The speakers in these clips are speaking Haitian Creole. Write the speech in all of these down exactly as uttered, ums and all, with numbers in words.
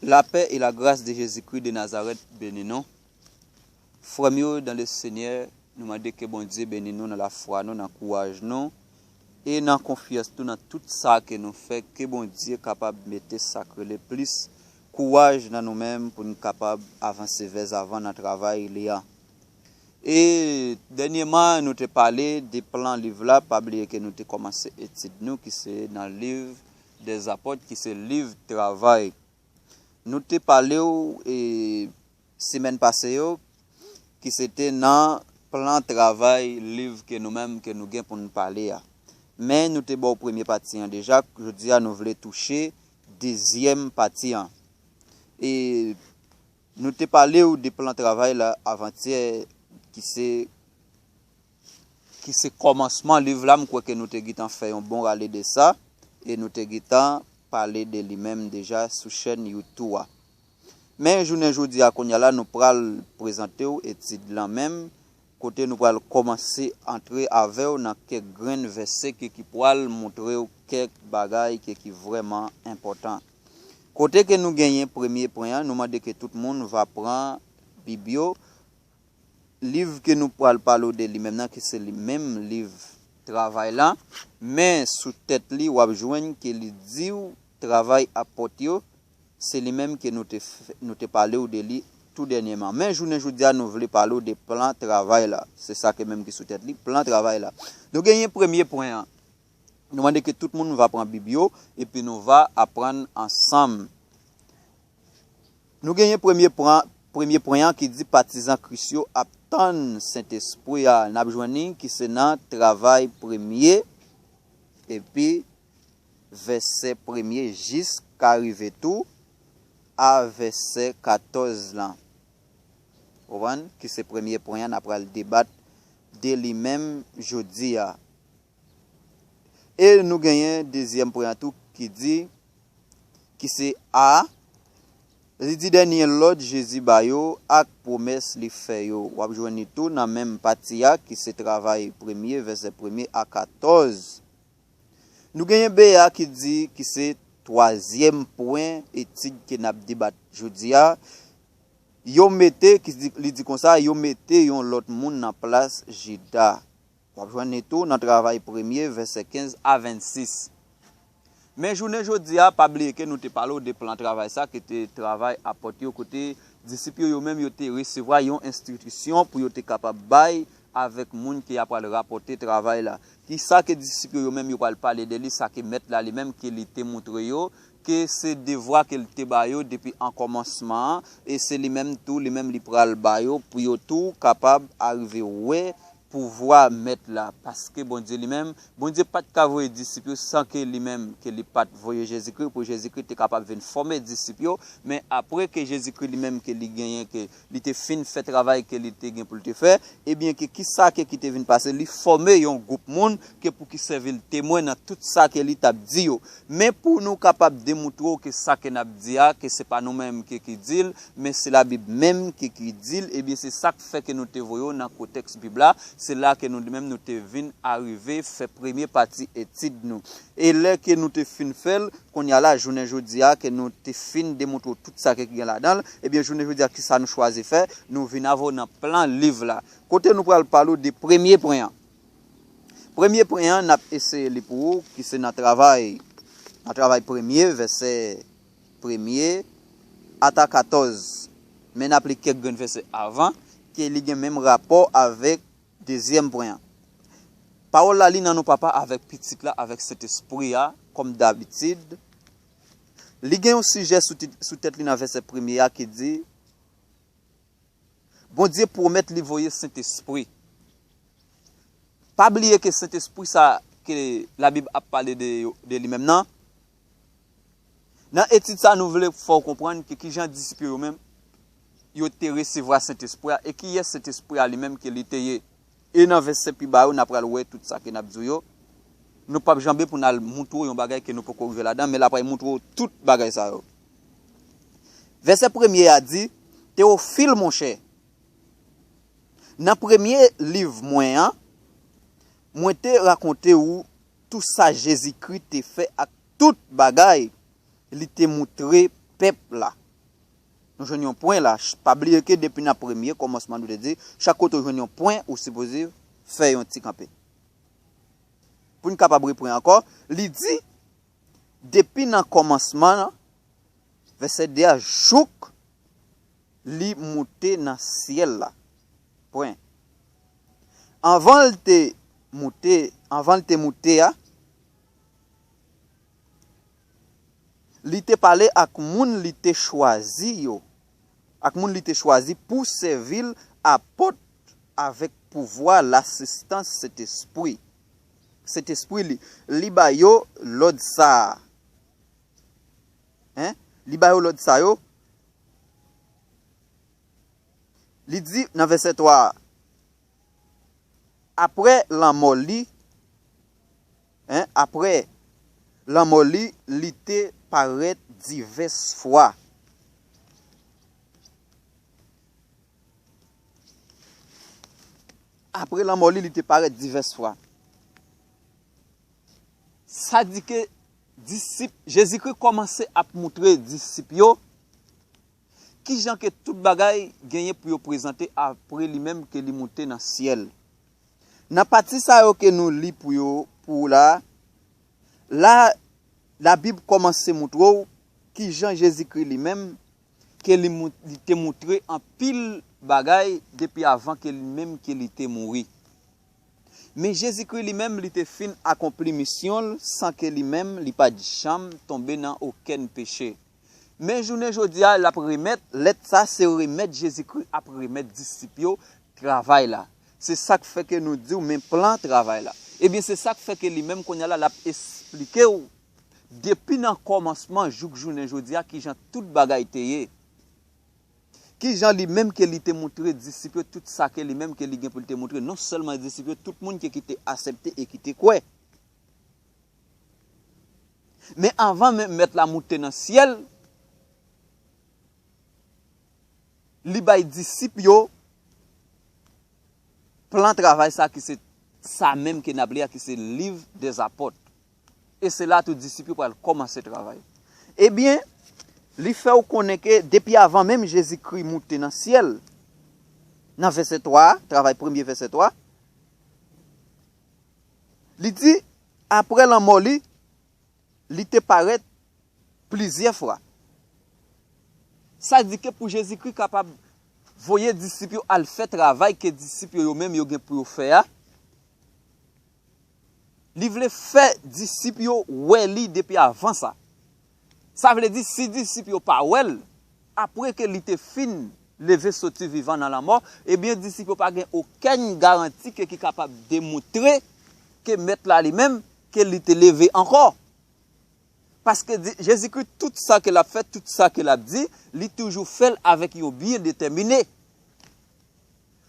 Lapè e lagras de Jezikri de Nazarèt beni nou. Frè m yo dan le Senyè, nou mande ke Bondye beni nou nan lafwa nou, nan kouraj nou, e nan konfyans nou nan tout sa ke nou fè, ke Bondye kapab mete sa k rele plis kouraj nan nou menm pou n kapab avanse vèzavan nan travay li an. E dènyèman, nou te pale de plan liv la, pa bliye ke nou te kòmanse etid nou ki se nan liv dèzapòt, ki se liv travay. Nou te pale w e semèn pase yo, ki se te nan plan travay liv ke nou menm ke nou gen pou n pale a. Men nou te ba w premye pati an deja, jodi a nou vle touche dezyèm pati an. E nou te pale w de plan travay la avantyè, ki se ki se kòmansman liv la, m kwè ke nou te gentan fè yon bon rale de sa, e nou te gentan pale de li menm deja sou chèn YouTube a. Men jounen jodi a, kounye a la, nou pral prezante w etid lan menm, kote nou pral kòmanse antre avè w nan kèk grenn vèsè ke ki pral montre w kèk bagay ke ki vrèman enpòtan. Kote ke nou genyen premye pwen an, nou mande ke tout moun va pran Bib yo, liv ke nou pral pale w de li menm nan, ke se li menm liv travay la, men sou tèt li, w ap jwenn ke li di w travay apòt yo, se li menm ke nou te, f- nou te pale w de li tou dènyèman. Men jounen jodi a, nou vle pale w de plan travay la. Se sa ke menm ki sou tèt li, plan travay la. Nou genyen premye pwen an. Nou mande ke tout moun va pran Bib yo, epi nou va aprann ansanm. Nou genyen premye pran, premye pwen an ki di patizan Kris yo ap tann Sentespri a. N ap jwenn li ki se nan Travay premye, epi vèsè premye jiska rive tou a vèsè katòz lan. Konprann? Ki se premye pwen an, n ap pral debat de li menm jodi a. E nou genyen dezyèm pwen an tou ki di, ki se A, li di dènye lòd Jezi ba yo ak pwomès li fè yo. W ap jwenn li tou nan menm pati a, ki se Travay premye, vèsè premye a katòz. Nou genyen B a ki di, ki se twazyèm pwen etid ke n ap debat jodi a. Yo mete, ki di, li di konsa, yo mete yon lòt moun nan plas Jida. W ap jwenn li tou nan Travay premye, vèsè kenz a vennsis. Men jounen jodi a, pa bliye ke nou te pale w de plan travay sa, ki te travay apòt yo, kote disip yo, yo menm, yo te resevwa yon enstriksyon pou yo te kapab bay avèk moun ke y ap pral rapòte travay la. Ki sa ke disip yo, yo menm, yo pral pale de li, sa ke mèt la li menm, ke li te moutre yo, ke se devwa ke li te ba yo depi an kòmansman an, e se li menm tou, li menm li pral ba yo pou yo tou kapab arive wè pouvwa mèt la. Paske Bondye li menm, Bondye pa t ka voye disip yo san ke li menm, ke li pa t voye Jezikri, pou Jezikri te kapab vin fòme disip yo. Men apre ke Jezikri li menm, ke li genyen, ke li te fin fè travay ke li te gen pou li te fè, ebyen ke ki sa ke ki te vin pase, li fòme yon gwoup moun ke pou ki sèvi l temwen nan tout sa ke li t ap di yo. Men pou nou kapab demoutre w ke sa ke n ap di a, ke se pa nou menm ke ki di l, men se Labib menm ke ki di l, ebyen se sa k fè ke nou te voye w nan kontèks Bib la, se la ke nou menm nou te vin arive fè premye pati etid nou. E lè ke nou te fin fè l, kounye a la, jounen jodi a, ke nou te fin demoutre w tout sa ke gen ladan l, ebyen, jounen jodi a, ki sa nou chwazi fè? Nou vin avè w nan plan liv la. Kote nou pral pale w de premye pwen an. Premye pwen an, n ap eseye li pou ou, ki se nan Travay, nan Travay premye, vèsè premye ata katòz. Men n ap li kèk grenn vèsè avan, ke li gen menm rapò avèk dezyèm pwen an. Pawòl la, li nan non Papa, avèk Pitit la, avèk Sentespri a, kòm dabitid. Li gen yon sijè sou tit, sou tèt li nan vèsè premye a ki di, Bondye pwomèt li voye Sentespri. Pa bliye ke Sentespri sa ke Labib ap pale de, de li menm nan, nan etid sa, nou vle fè w konprann ke kijan disip yo, yo menm, yo te resevwa Sentespri a, e kiyès Sentespri a li menm ke li te ye. E nan vèsè pi ba yo, n ap pral wè tout sa ke n ap di w yo. Nou p ap janbe pou n al moutre w yon bagay ke nou poko rive ladan, men l ap pral moutre w tout bagay sa yo. Vèsè premye a di, Tewofil, monchè, nan premye liv mwen an, mwen te rakonte ou tout sa Jezikri te fè ak tout bagay li te moutre pèp la. Nou jwenn yon pwen la. Ch-, pa bliye ke depi nan premye kòmansman, nou te di, chak kote w jwenn yon pwen, ou sipoze fè yon ti kanpe. Pou n kapab repran ankò, li di, depi nan kòmansman, vèsè de a, jouk li moute nan syèl la. Pwen. Anvan l te moute, anvan l te moute a, li te pale ak moun li te chwazi yo, ak moun li te chwazi pou sèvi l apot avèk pouvwa lasistans Sentespri. Sentespri li, li ba yo lòd sa a. Hein? Li ba yo lòd sa yo. Li di nan vèsè twa a, apre lanmò li, hein, apre lanmò li, li te parèt divès fwa. Apre lanmò li, li te parèt divès fwa. Sa di ke disip, Jezikri kòmanse ap moutre disip yo kijan ke tout bagay genyen pou yo prezante apre li menm ke li moute nan syèl. Nan pati sa yo ke nou li pou yo, pou ou la, la, Labib kòmanse moutre w kijan Jezikri li menm, ke li mou-, li te moutre anpil bagay depi avan ke li menm ke li te mouri. Men Jezikri li menm, li te fin akonpli misyon l san ke li menm, li pa t janm tonbe nan okenn peche. Men jounen jodi a, l ap remèt, lèt sa se remèt Jezikri ap remèt disip yo travay la. Se sa k fè ke nou di w men plan travay la. Ebyen, se sa k fè ke li menm kounye a la, l ap esplike w depi nan kòmansman jouk jounen jodi a kijan tout bagay te ye. Kijan li menm ke li te moutre disip yo tout sa ke li menm ke li gen pou l te moutre, non sèlman disip yo, tout moun ke ki te aksepte e ki te kwè. Men anvan menm mèt la moute nan syèl, li bay disip yo plan travay sa ki se sa menm ke n ap li a, ki se Liv dèzapòt. E se la tou disip yo pral kòmanse travay. Ebyen, li fè w konnen ke depi avan menm Jezikri moute nan syèl, nan vèsè twa a, travay premye vèsè twa, li di, apre lanmò li, li te parèt plizyè fwa. Sa di ke pou Jezikri kapab voye disip yo al fè travay ke disip yo, yo menm yo gen pou yo fè a, li vle fè disip yo wè li depi avan sa. Sa vle di, si disip yo pa wè l, apre ke li te fin leve soti vivan nan lanmò, ebyen, disip yo pa gen okenn garanti ke ki kapab demontre ke Mèt la li menm, ke li te leve ankò. Paske di, Jezikri, tout sa ke l ap fè, tout sa ke l ap di, li toujou fè l avèk yon bi detèmine.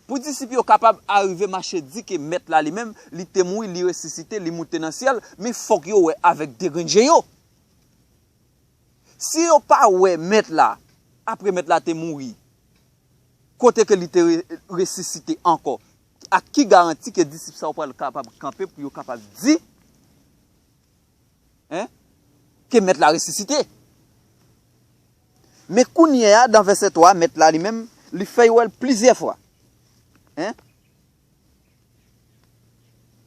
Pou disip yo kapab arive mache di ke Mèt la li menm, li te mouri, li resisite, li moute nan syèl, men fòk yo wè avèk de grenn je yo. Si yo pa wè Mèt la, apre Mèt la te mouri, kote ke li te re-, resisite ankò, ak ki garanti ke disip sa yo pral kapab kanpe pou yo kapab di, hein, ke Mèt la resisite? Men kounye a, nan vèsè twa, Mèt la li menm, li fè yo wè l plizyè fwa. Hein?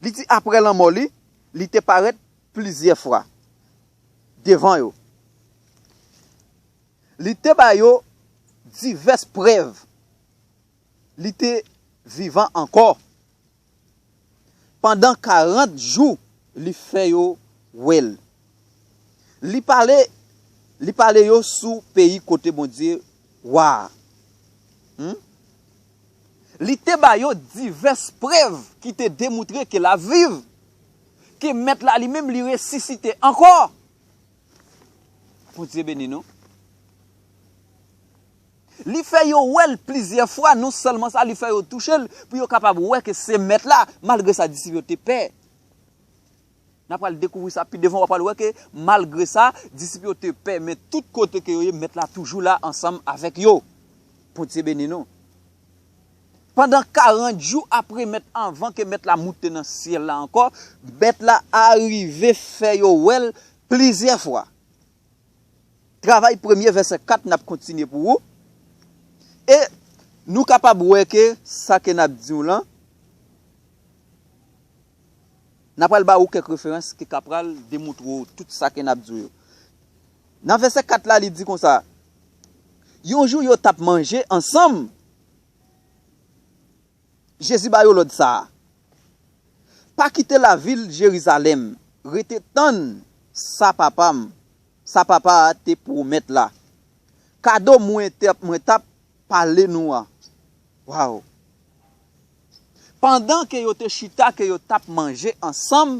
Li di, apre lanmò li, li te parèt plizyè fwa devan yo. Li te ba yo divès prèv li te vivan ankò. Pandan karant jou, li fè yo wè l. Li pale, li pale yo sou peyi kote Bondye wa a. Hmm? Li te ba yo divès prèv ki te demontre ke l ap viv, ke Mèt la li menm li resisite ankò. Bondye beni nou. Li fè yo wè l plizyè fwa, non sèlman sa, li fè yo touche l, pou yo kapab wè ke se Mèt la, malgre sa, disip yo te pè. N a pral dekouvri sa pi devan, w a pral wè ke, malgre sa, disip yo te pè, men tout kote ke yo ye, Mèt la toujou la ansanm avèk yo. Bondye beni nou. Pandan karant jou apre Mèt, anvan ke Mèt la moute nan syèl la ankò, Mèt la arive fè yo wè l plizyè fwa. Travay premye vèsè kat, n ap kontinye pou ou. E nou kapab wè ke sa ke n ap di w lan, n a pral ba ou kèk referans ki ka pral demontre w tout sa ke n ap di w yo. Nan vèsè kat la, li di konsa, yon jou yo t ap manje ansanm, Jezi ba yo lòd sa a, pa kite lavil Jerizalèm, rete tann sa papa m, sa papa a te pwomèt la. Kado mwen te, mwen t ap pale nou a. Waw! Pandan ke yo te chita, ke yo t ap manje ansanm,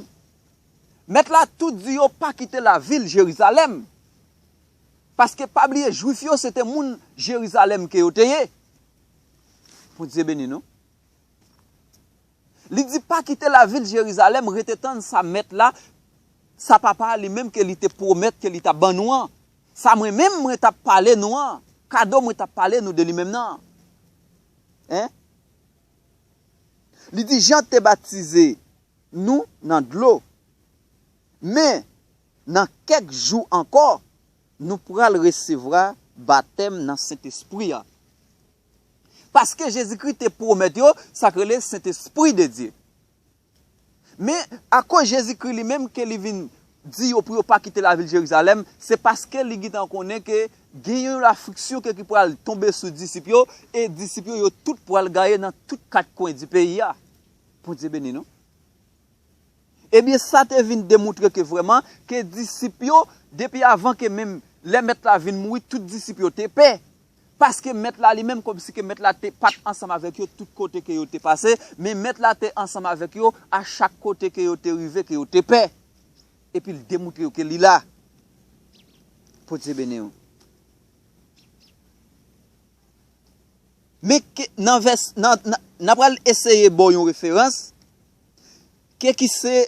mèt la tou di yo pa kite lavil Jerizalèm. Paske pa bliye, Jwif yo se te moun Jerizalèm ke yo te ye. Bondye beni nou. Li di, pa kite lavil Jerizalèm, rete tann sa mèt la, sa papa a li menm ke li te pwomèt ke li t ap ban nou an. Sa mwen menm mwen t ap pale nou an. Kado mwen t ap pale nou de li menm nan. Hein? Li di, Jan te batize nou nan dlo. Men, nan kèk jou ankò, nou pral resevwa batèm nan Sentespri a. Paske Jezikri te pwomèt yo sa k rele Sentespri de Dye. Men, akoz Jezikri li menm ke li vin di yo pou yo pa kite lavil Jerizalèm, se paske li gentan konnen ke gen yon lafliksyon ke ki pral tonbe sou disip yo, e disip yo, yo tout pral gaye nan tout kat kwen di peyi a. Bondye beni nou. Ebyen, sa te vin demontre ke vrèman, ke disip yo, depi avan ke menm lè mèt la vin mouri, tout disip yo te pè. Paske mèt la li menm, kòmsi ke mèt la te pa t ansanm avèk yo tout kote ke yo te pase, men mèt la te ansanm avèk yo a chak kote ke yo te rive, ke yo te pè. Epi l demontre yo ke li la. Bondye beni w. Men ke, nan vès, nan, nan, n a pral eseye ba w yon referans, ke ki se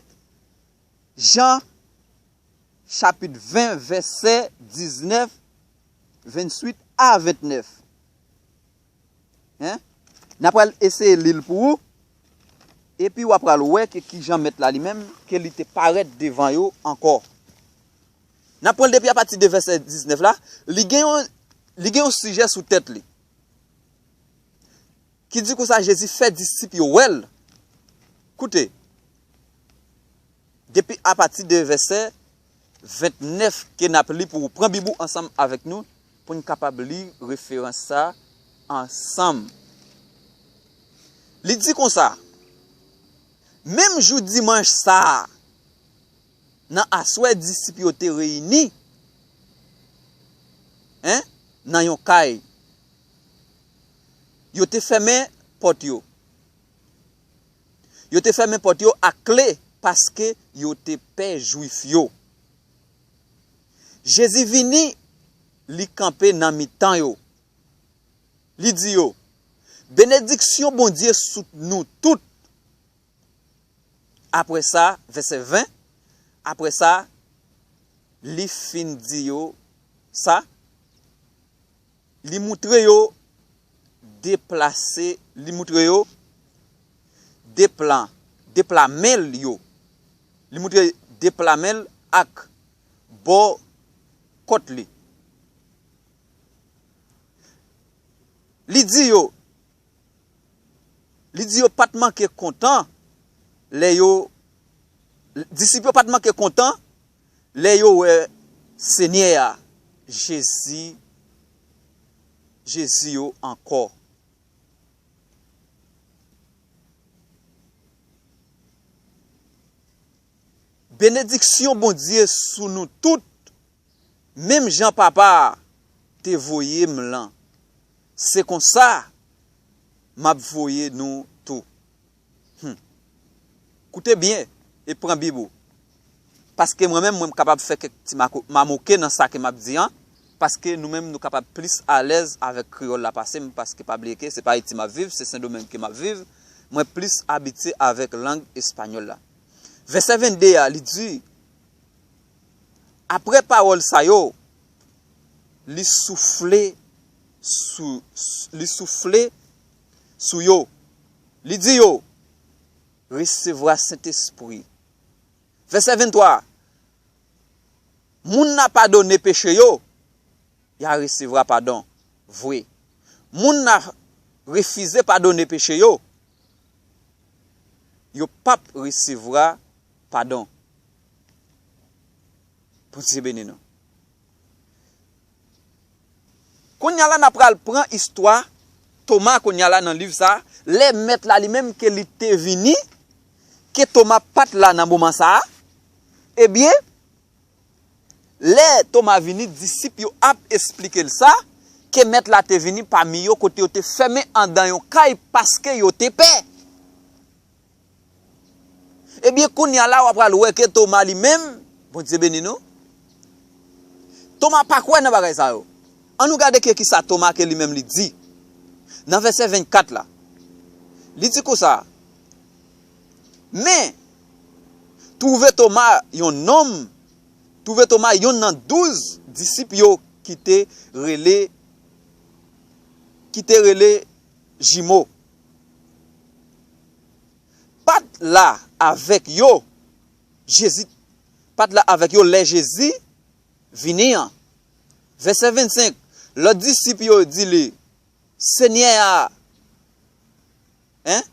Jan chapit ven, vèsè diznèf, venntuit a ventnèf. Hein? N a pral eseye li l pou ou, epi w a pral wè ke kijan mèt la li menm, ke li te parèt devan yo ankò. N a pran l depi apati de vèsè diznèf la, li gen yon, li gen yon sijè sou tèt li. Ki di konsa, Jezi fè disip yo wè l. Koute, depi apati de vèsè ventnèf ke n ap li pou ou. Pran Bib ou ansanm avèk nou pou n kapab li referans sa ansanm. Li di konsa, menm jou dimanch sa a, nan aswè, disip yo te reyini, en, nan yon kay. Yo te fèmen pòt yo. Yo te fèmen pòt yo ak kle paske yo te pè Jwif yo. Jezi vini, li kanpe nan mitan yo. Li di yo, benediksyon Bondye sou nou tout. Apre sa, vèsè ven, apre sa, li fin di yo sa, li moutre yo deplase, li moutre yo depla, depla men l yo. Li moutre depla men l ak bò kòt li. Li di yo, li di yo pa t manke kontan lè yo, disip yo pa t manke kontan lè yo wè Senyè a, Jezi, Jezi yo ankò. Benediksyon Bondye sou nou tout, menm jan Papa a te voye m lan, se konsa m ap voye nou tou. Hmm. Koute byen e pran Bib ou. Paske mwen menm, mwen m kapab fè kèk ti mako-, mamoke nan sa ke m ap di an, paske nou menm, nou kapab plis alèz avèk kreyòl la pase m, paske pa bliye ke se pa Ayiti m ap viv, se Sendomeng ke m ap viv, mwen plis abitye avèk lang espanyòl la. Vèsè vennde a, li di, apre pawòl sa yo, li soufle sou, li soufle sou yo. Li di yo, resevwa Sentespri. Vèsè venntwa, moun nan padone peche yo, y a resevwa padon vre. moun nan refize padone peche yo, yo p ap resevwa padon. Bondye beni nou. Kounye a la, n a pral pran istwa Toma kounye a la nan liv sa a. Lè Mèt la li menm ke li te vini, ke Toma pa t la nan moman sa a, ebyen, lè Toma vini, disip yo ap esplike l sa, ke Mèt la te vini pami yo kote yo te fèmen anndan yon kay paske yo te pè. Ebyen, kounye a la, w ap pral wè ke Toma li menm, Bondye beni nou, Toma pa kwè nan bagay sa yo. Ann nou gade ke kisa Toma ke li menm li di. Nan vèsè vennkat la, li di konsa, men, twouve Toma yon nonm, twouve Toma yonn nan douz disip yo ki te rele, ki te rele Jimo. Pa t la avèk yo, Jezi pa t la avèk yo lè Jezi vini an. Vèsè vennsenk, lòt disip yo di li, Senyè a, en,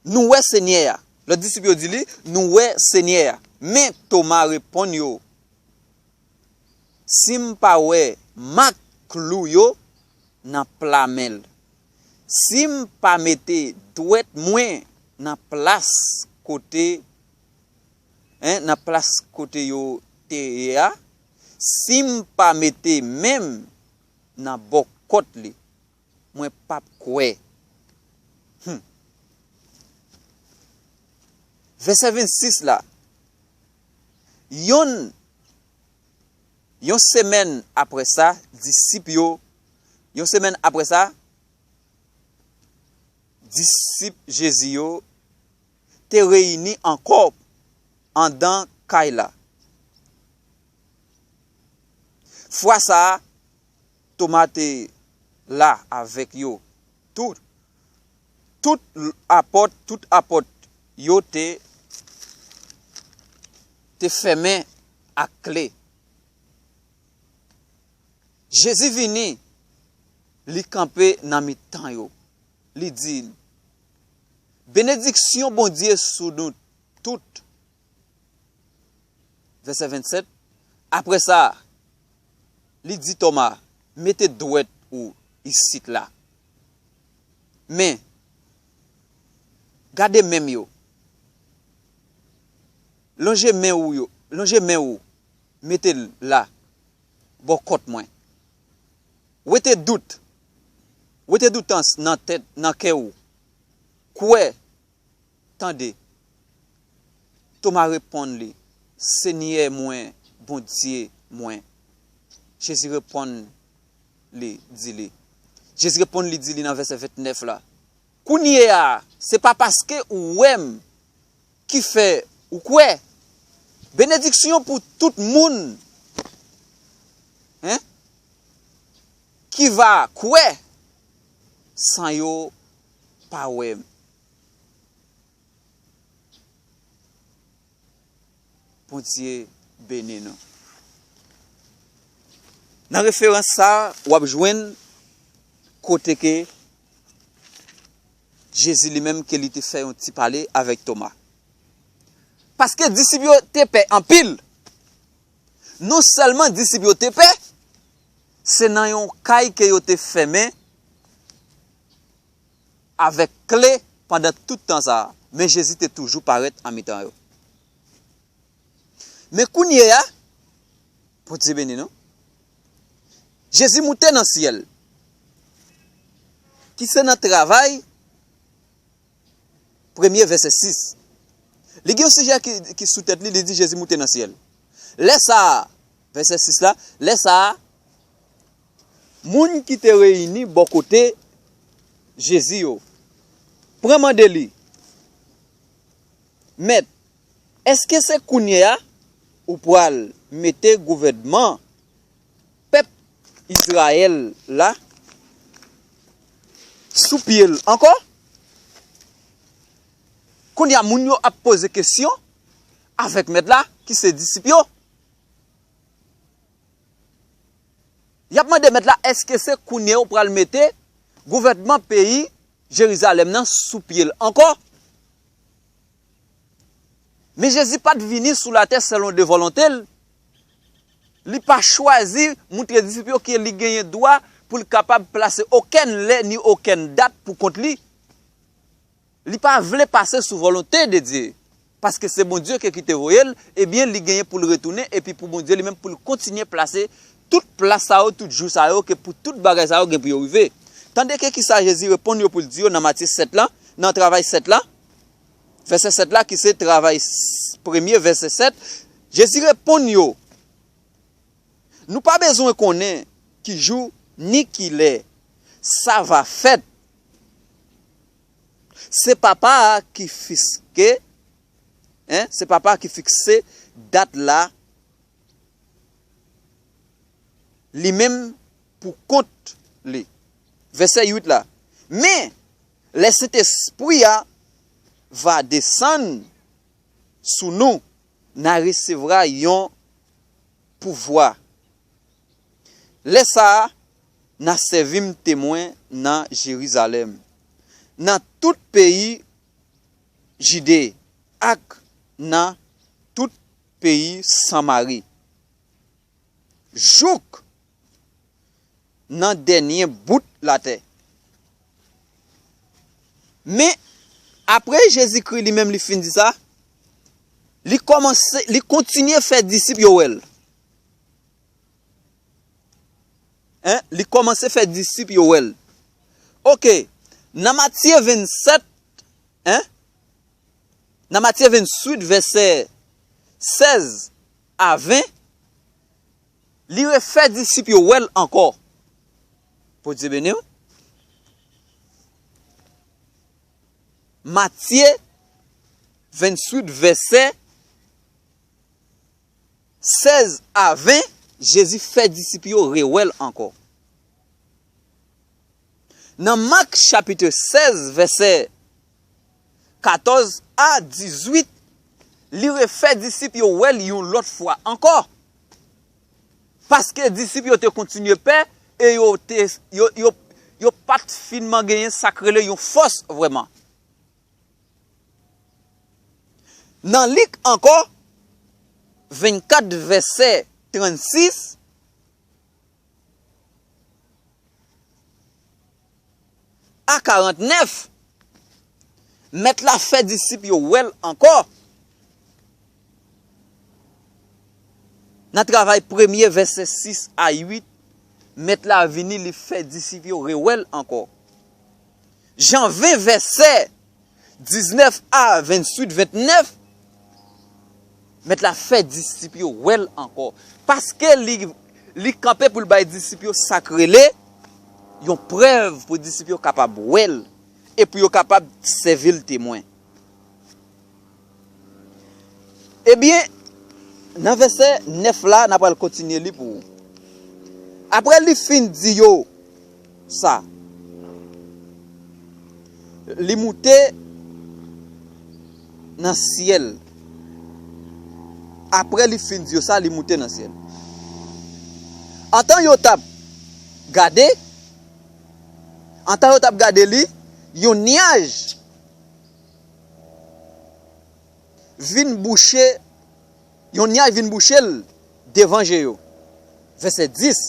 nou wè Senyè a. Lòt disip yo di li, nou wè Senyè a. Men Toma reponn yo, si m pa wè mak klou yo nan pla men l, si m pa mete dwèt mwen nan plas kote, en, nan plas kote yo te ye a, si m pa mete men m nan bò kòt li, mwen p ap kwè. Hmm. Vèsè vennsis la, yon, yon semèn apre sa, disip yo, yon semèn apre sa, disip Jezi yo te reyini ankò anndan kay la. Fwa sa a, Toma te la avèk yo. Tout, tout apòt, tout apòt yo te, te fèmen ak kle. Jezi vini, li kanpe nan mitan yo. Li di, benediksyon Bondye sou nou tout. Vèsè vennsèt, apre sa, li di Toma, mete dwèt ou isit la. Men, gade men m yo. Lonje men ou yo, lonje men ou, mete l la, bò kòt mwen. Wete dout, wete doutans nan tèt, nan kè ou. Kwè, tande. Toma reponn li, Senyè mwen, Bondye mwen. Jezi reponn li, di li. Jezi reponn li, di li nan vèsè vennèf la, kounye a, se pa paske ou wè m ki fè ou kwè. Benediksyon pou tout moun, en, ki va kwè san yo pa wè m. Bondye beni nou. Nan referans sa a, w ap jwenn kote ke Jezi li menm ke li te fè yon ti pale avèk Toma. Paske disip yo te pè anpil. Non sèlman disip yo te pè, se nan yon kay ke yo te fèmen avèk kle pandan tout tan sa a, men Jezi te toujou parèt an mitan yo. Men kounye a, Bondye beni nou, Jezi moute nan syèl, ki se nan Travay premye, vèsè sis. Li gen yon sijè ki, ki sou tèt li, li di Jezi moute nan syèl. Lè sa a, vèsè sis la, lè sa a, moun ki te reyini bò kote Jezi yo pran mande li, Mèt, èske se kounye a ou pral mete gouvènman pèp Izrayèl la sou pye l ankò? Kounye a, moun yo ap poze kesyon avèk Mèt la, ki se disip yo. Y ap mande Mèt la, èske se kounye a ou pral mete gouvènman peyi Jerizalèm nan sou pye l ankò. Men Jezi pa t vini sou latè sèlon de volonte l. Li pa chwazi moutre disip yo ke li genyen dwa pou l kapab plase okenn lè ni okenn dat pou kont li. Li pa vle pase sou volonte de Dye. Paske se Bondye ke ki te voye l, ebyen, li genyen pou l retounen, epi pou Bondye li menm pou l kontinye plase tout plas sa yo, tout jou sa yo, ke pou tout bagay sa yo gen pou yo rive. Tande ke kisa Jezi reponn yo pou l di yo nan Matye sèt la, nan travay sèt la, vèsè sèt la, ki se travay s-, premye vèsè sèt, Jezi reponn yo, nou pa bezwen konnen ki jou ni ki lè sa va fèt. Se Papa a ki fiske, en, se Papa a ki fikse dat la, li menm pou kont li. Vèsè uit la. Men, lè Sentespri a va desann sou nou, n a resevwa yon pouvwa. Lè sa a, n a sèvi m temwen nan Jerizalèm, nan tout peyi Jide ak nan tout peyi Samari, jouk nan dènye bout latè. Men, apre Jezikri li menm li fin di sa, li kòmanse, li kontinye fè disip yo wè l. En, li kòmanse fè disip yo wè l. Oke, nan Matye vennsèt, en, nan Matye vennuit, vèsè sèz a ven, li refè disip yo wè l ankò. Bondye beni w. Matye vennuit, vèsè sèz a ven, Jezi fè disip yo rewè l ankò. Nan Mak chapit sèz, vèsè katòz a dizuit, li refè disip yo wè l yon lòt fwa ankò. Paske disip yo te kontinye pè e yo te, yo, yo, yo pa t finman genyen sa k rele yon fòs vrèman. Nan Lik ankò, vennkat vèsè trannsis a karantnèf, Mèt la fè disip yo wè l ankò. Nan Travay premye, vèsè sis a uit, Mèt la vini, li fè disip yo rewè l ankò. Jan ven, vèsè diznèf a vennsuit, ventnèf, Mèt la fè disip yo wè l ankò. Paske li, li kanpe pou l bay disip yo sa k rele yon prèv pou disip yo kapab wè l e pou yo kapab sèvi l temwen. Ebyen, nan vèsè nèf la, n a pral kontinye li pou ou. Apre li fin di yo sa, li moute nan syèl. Apre li fin di yo sa, li moute nan syèl. Antan yo t ap gade, antan yo t ap gade li, yon nyaj vin bouche, yon nyaj vin bouche l devan je yo. Vèsè dis.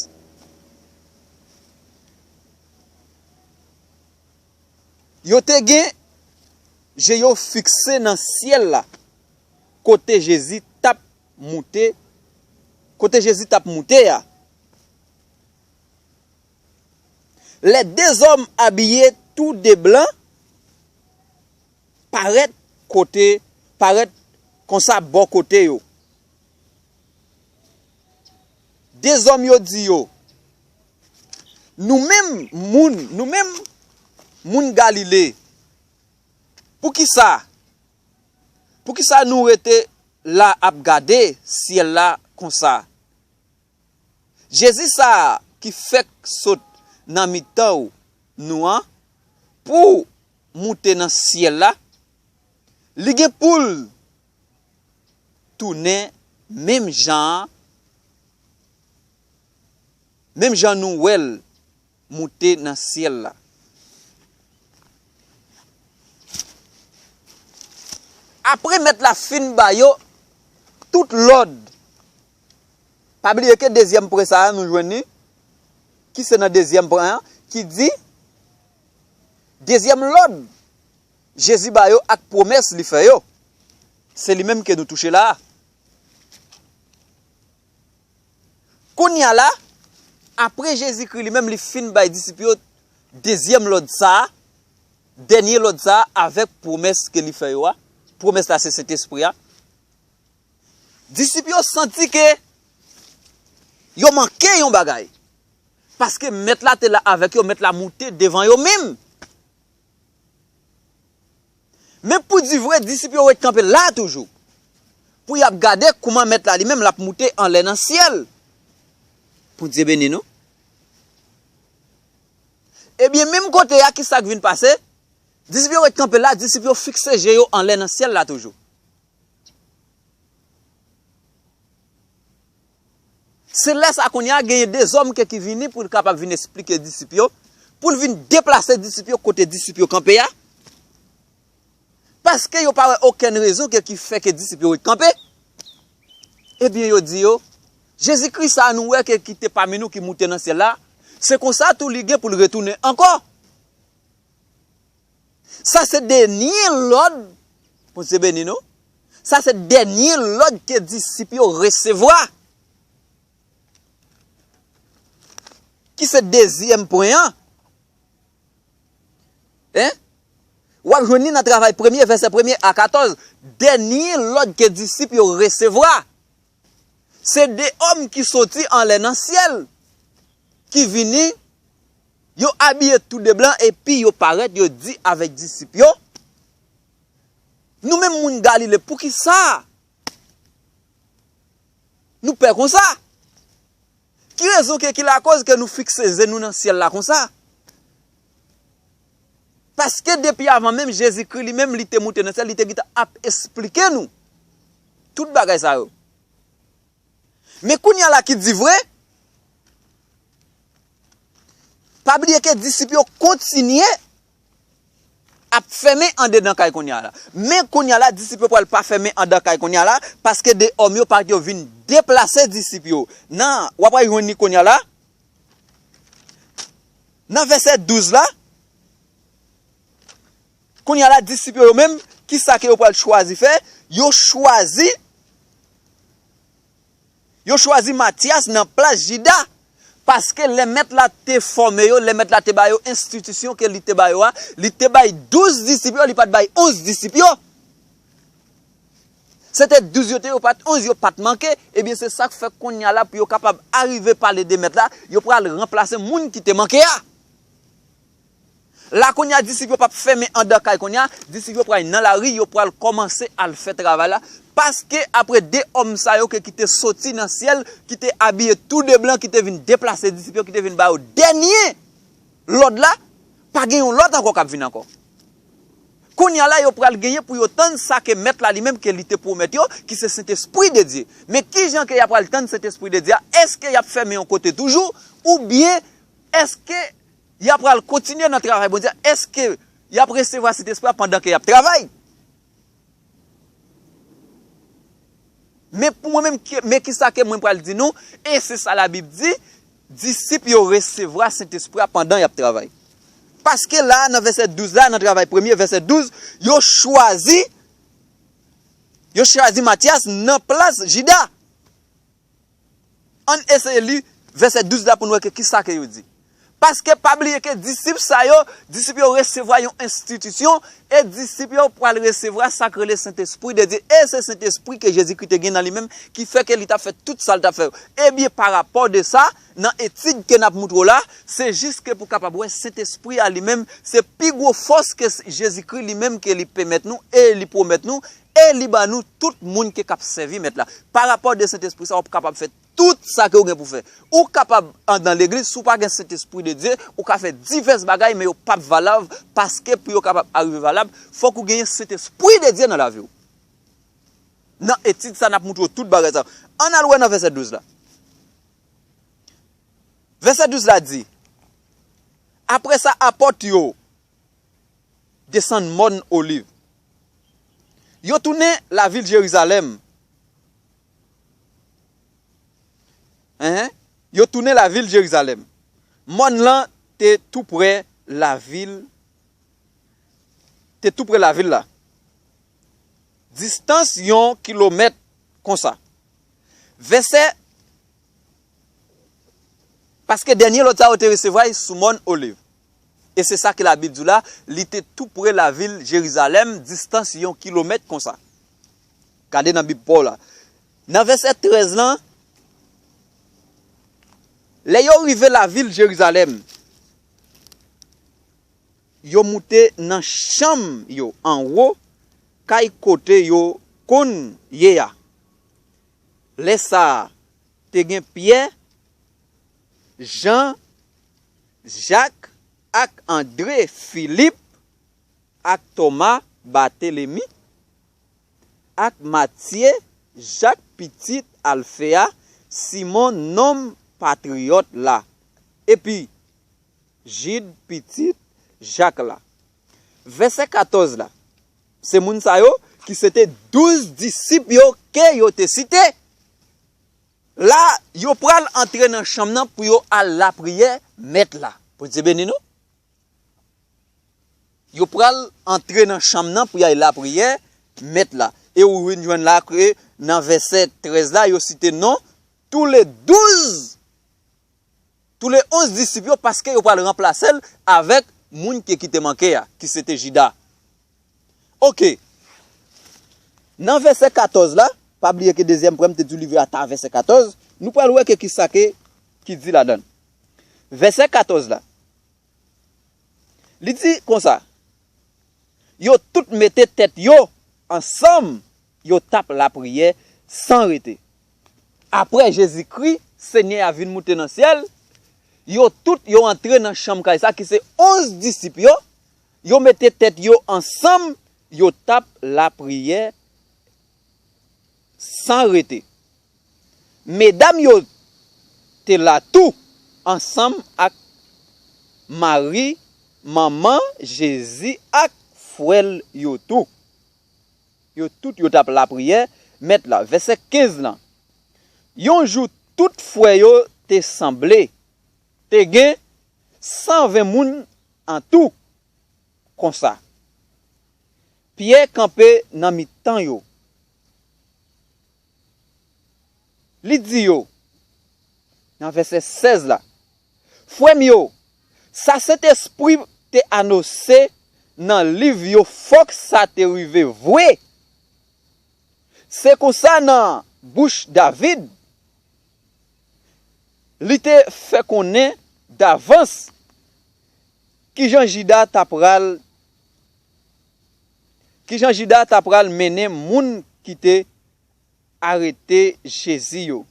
Yo te gen je yo fikse nan syèl la, kote Jezi t ap moute, kote Jezi t ap moute a. Les deux hommes habillés tous de blanc parèt kote, parèt konsa bò kote yo. De zòm yo di yo, nou menm moun, nou menm moun Galile, poukisa, poukisa nou rete la ap gade syèl la konsa? Jezi sa a ki fèk sot nan mitan w, nou an, pou moute nan syèl la, li gen pou l tounen menm jan an, menm jan nou wè l moute nan syèl la. Apre mèt la fin ba yo tout lòd, pa bliye ke dezyèm pwen sa a nou jwenn li, ki se nan dezyèm pwen an, ki di, dezyèm lòd Jezi ba yo ak pwomès li fè yo. Se li menm ke nou touche la a. Kounye a la, apre Jezikri li menm li fin bay disip yo dezyèm lòd sa a, dènye lòd sa a avèk pwomès ke li fè yo a, pwomès la se Sentespri a, disip yo santi ke yo manke yon bagay. Paske mèt la te la avèk yo, mèt la moute devan yo menm. Men pou di vre, disip yo ret kanpe la toujou. Pou y ap gade kouman mèt la li menm l ap moute anlè nan syèl. Bondye beni nou. Ebyen, menm kote a, ki sa k vin pase? Disip yo ret kanpe la, disip yo fikse je yo anlè nan syèl la toujou. Se lè sa kounye a genyen de zòm ke ki vini pou l kapab vin esplike disip yo, pou l vin deplase disip yo kote disip yo kanpe a. Paske yo pa wè okenn rezon ke ki fè ke disip yo ret kanpe. Ebyen, yo di yo, Jezikri sa a nou wè ke ki te pami nou ki moute nan syèl la, se konsa tou li gen pou l retounen ankò. Sa se dènye lòd, Bondye beni nou. Sa se dènye lòd ke disip yo resevwa. Ki se dezyèm pwen an. Hein? W ap jwenn li nan Travay premye, vèsè premye a katòz. Dènye lòd ke disip yo resevwa. Se de òm ki soti anlè nan syèl, ki vini, yo abiye tou de blan, epi yo parèt, yo di avèk disip yo, nou menm moun Galile, poukisa nou pè konsa? Ki rezon ke, ki lakòz ke nou fikse je nou nan syèl la konsa? Paske depi avan menm Jezikri li menm, li te moute nan syèl, li te gentan ap esplike nou tout bagay sa yo. Men kounye a la ki di vre, pa bliye ke disip yo kontinye ap fèmen andedan kay kounye a la. Men kounye a la, disip yo pral pa fèmen andan kay kounye a la, paske de òm yo parèt yo vin deplase disip yo. Nan, w ap al jwenn li kounye a la. Nan vèsè douz la, kounye a la, disip yo, yo menm, ki sa ke yo pral chwazi fè? Yo chwazi, yo chwazi Matyas nan plas Jida. Paske lè mèt la te fòme yo, lè mèt la te ba yo enstitisyon ke li te ba yo a, li te bay douz disip yo, li pa t bay onz disip yo. Se te douz yo te, yo pa t onz, yo pa t manke. Ebyen, se sa k fè kounye a la, pou yo kapab arive pale de mèt la, yo pral ranplase moun ki te manke a. La kounye a, disip yo p ap fèmen andan kay kounye a, disip yo pral nan lari, yo pral kòmanse al fè travay la. Paske apre de òm sa yo ke ki te soti nan syèl, ki te abiye tou de blan, ki te vin deplase disip yo, ki te vin ba yo dènye lòd la, pa gen yon lòt ankò k ap vin ankò. Kounye a la, yo pral genyen pou yo tann sa ke mèt la li menm ke li te pwomèt yo, ki se Sentespri de Dye. Men kijan ke y ap pral tann Sentespri de Dye a? Èske y ap fèmen yon kote toujou? Oubyen èske y ap pral kontinye nan travay Bondye a? Èske y ap resevwa Sentespri a pandan ke y ap travay? Men pou mwen menm, ki- men kisa ke mwen pral di nou, e se sa Labib di, disip yo resevwa Sentespri a pandan y ap travay. Paske la, nan vèsè douz la, nan Travay premye, vèsè douz, yo chwazi, yo chwazi Matyas nan plas Jida. Ann eseye li vèsè douz la pou n wè ke kisa ke yo di. Paske pa bliye ke disip sa yo, disip yo resevwa yon enstitisyon, e disip yo pral resevwa sa k rele Sentespri de Dye. E se Sentespri ke Jezikri te gen nan li menm ki fè ke li t ap fè tout sa l t ap fè yo. Ebyen, parapò de sa, nan etid ke n ap moutre w la, se jis ke pou kapab wè Sentespri a li menm, se pi gwo fòs ke s- Jezikri li menm ke li pèmèt nou e li pwomèt nou, e li ban nou tout moun ki k ap sèvi mèt la. Parapò de Sentespri sa, w ap kapab fè tout sa ke w gen pou fè. Ou kapab andan legliz, si w pa gen Sentespri de Dye, ou ka fè divès bagay, men yo p ap valab, paske pou yo kapab arive valab, fòk ou genyen Sentespri de Dye nan lavi w. Nan etid sa, n ap moutre w tout bagay sa. Ann al wè nan vèsè douz la. Vèsè douz la di, apre sa, apòt yo desann mòn Oliv. Yo tounen lavil Jerizalèm. Enhen. Yo tounen lavil Jerizalèm. Mòn lan te toupre lavil, te toupre lavil la. Distans yon kilomèt konsa. Vèsè, paske dènye lòd sa yo te resevwa l sou mòn Oliv. E se sa ke Labib di w la, li te toupre lavil Jerizalèm, distans yon kilomèt konsa. Gade nan Bib pa w la. Nan vèsè trèz lan, lè yo rive lavil Jerizalèm, yo moute nan chanm yo anwo kay kote yo konn ye a. Lè sa a, te gen Pyè, Jan, Jak ak Andre, Filip ak Toma, Batelemi ak Matye, Jak pitit Alfe a, Simon nonm patriyòt la, epi Jid pitit Jak la. Vèsè katòz la, se moun sa yo ki se te douz disip yo ke yo te site. La, yo pral antre nan chanm nan pou yo al lapriyè Mèt la. Bondye beni nou. Yo pral antre nan chanm nan pou y al lapriyè Mèt la. E ou vin jwenn la ke nan vèsè trèz la, yo site non tou le douz, tou le onz disip yo, paske yo pral ranplase l avèk moun ki, ki te manke a, ki se te Jida. Oke. Nan vèsè katòz la, pa bliye ke dezyèm pwen m te di w li rive ata vèsè katòz, nou pral wè ke kisa ke, ki di ladan l. Vèsè katòz la, li di konsa, yo tout mete tèt yo ansanm, yo t ap lapriyè san rete. Apre Jezikri, Senyè a vin moute nan syèl, yo tout yo antre nan chanm kay sa ki se onz disip yo, yo mete tèt yo ansanm, yo t ap lapriyè san rete. Medam yo te la tou, ansanm ak Mari, manman Jezi, ak frè l yo tou. Yo tout yo t ap lapriyè Mèt la. Vèsè kenz lan. Yon jou, tout frè yo te sanble. Te gen san ven moun an tou. Konsa, Pyè kanpe nan mitan yo. Li di yo, nan vèsè sèz la, frè m yo, sa Sentespri te anonse nan liv yo, fòk sa te rive vre. Se konsa, nan bouch David, li te fè konnen davans kijan Jida ta pral, kijan Jida ta pral mennen moun ki te arete Jezi yo.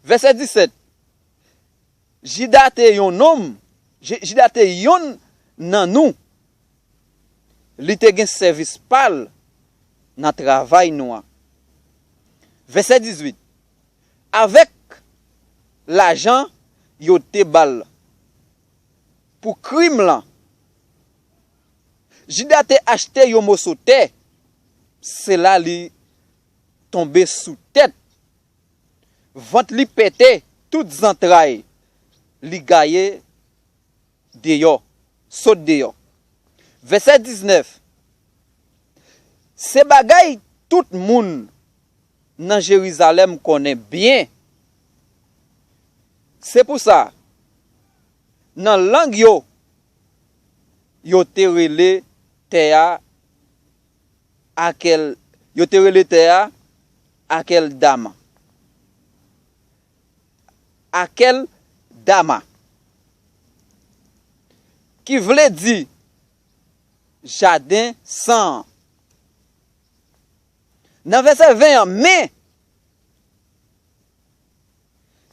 Vèsè disèt, Jida te yon nonm, Je-, Jida te yonn nan nou. Li te gen sèvis pa l nan travay nou an. Vèsè dizuit, avèk lajan yo te ba l pou krim lan, Jida te achte yon moso tè, se la li tonbe sou tèt. Vant li pete, tout zantray li gaye deyò, sot deyò. Vèsè diznèf, se bagay tout moun nan Jerizalèm konnen byen. Se pou sa, nan lang yo, yo te rele tè a Akèl, yo te rele tè a Akèldama. Akèldama, ki vle di jaden san an. Nan vèsè ven an, men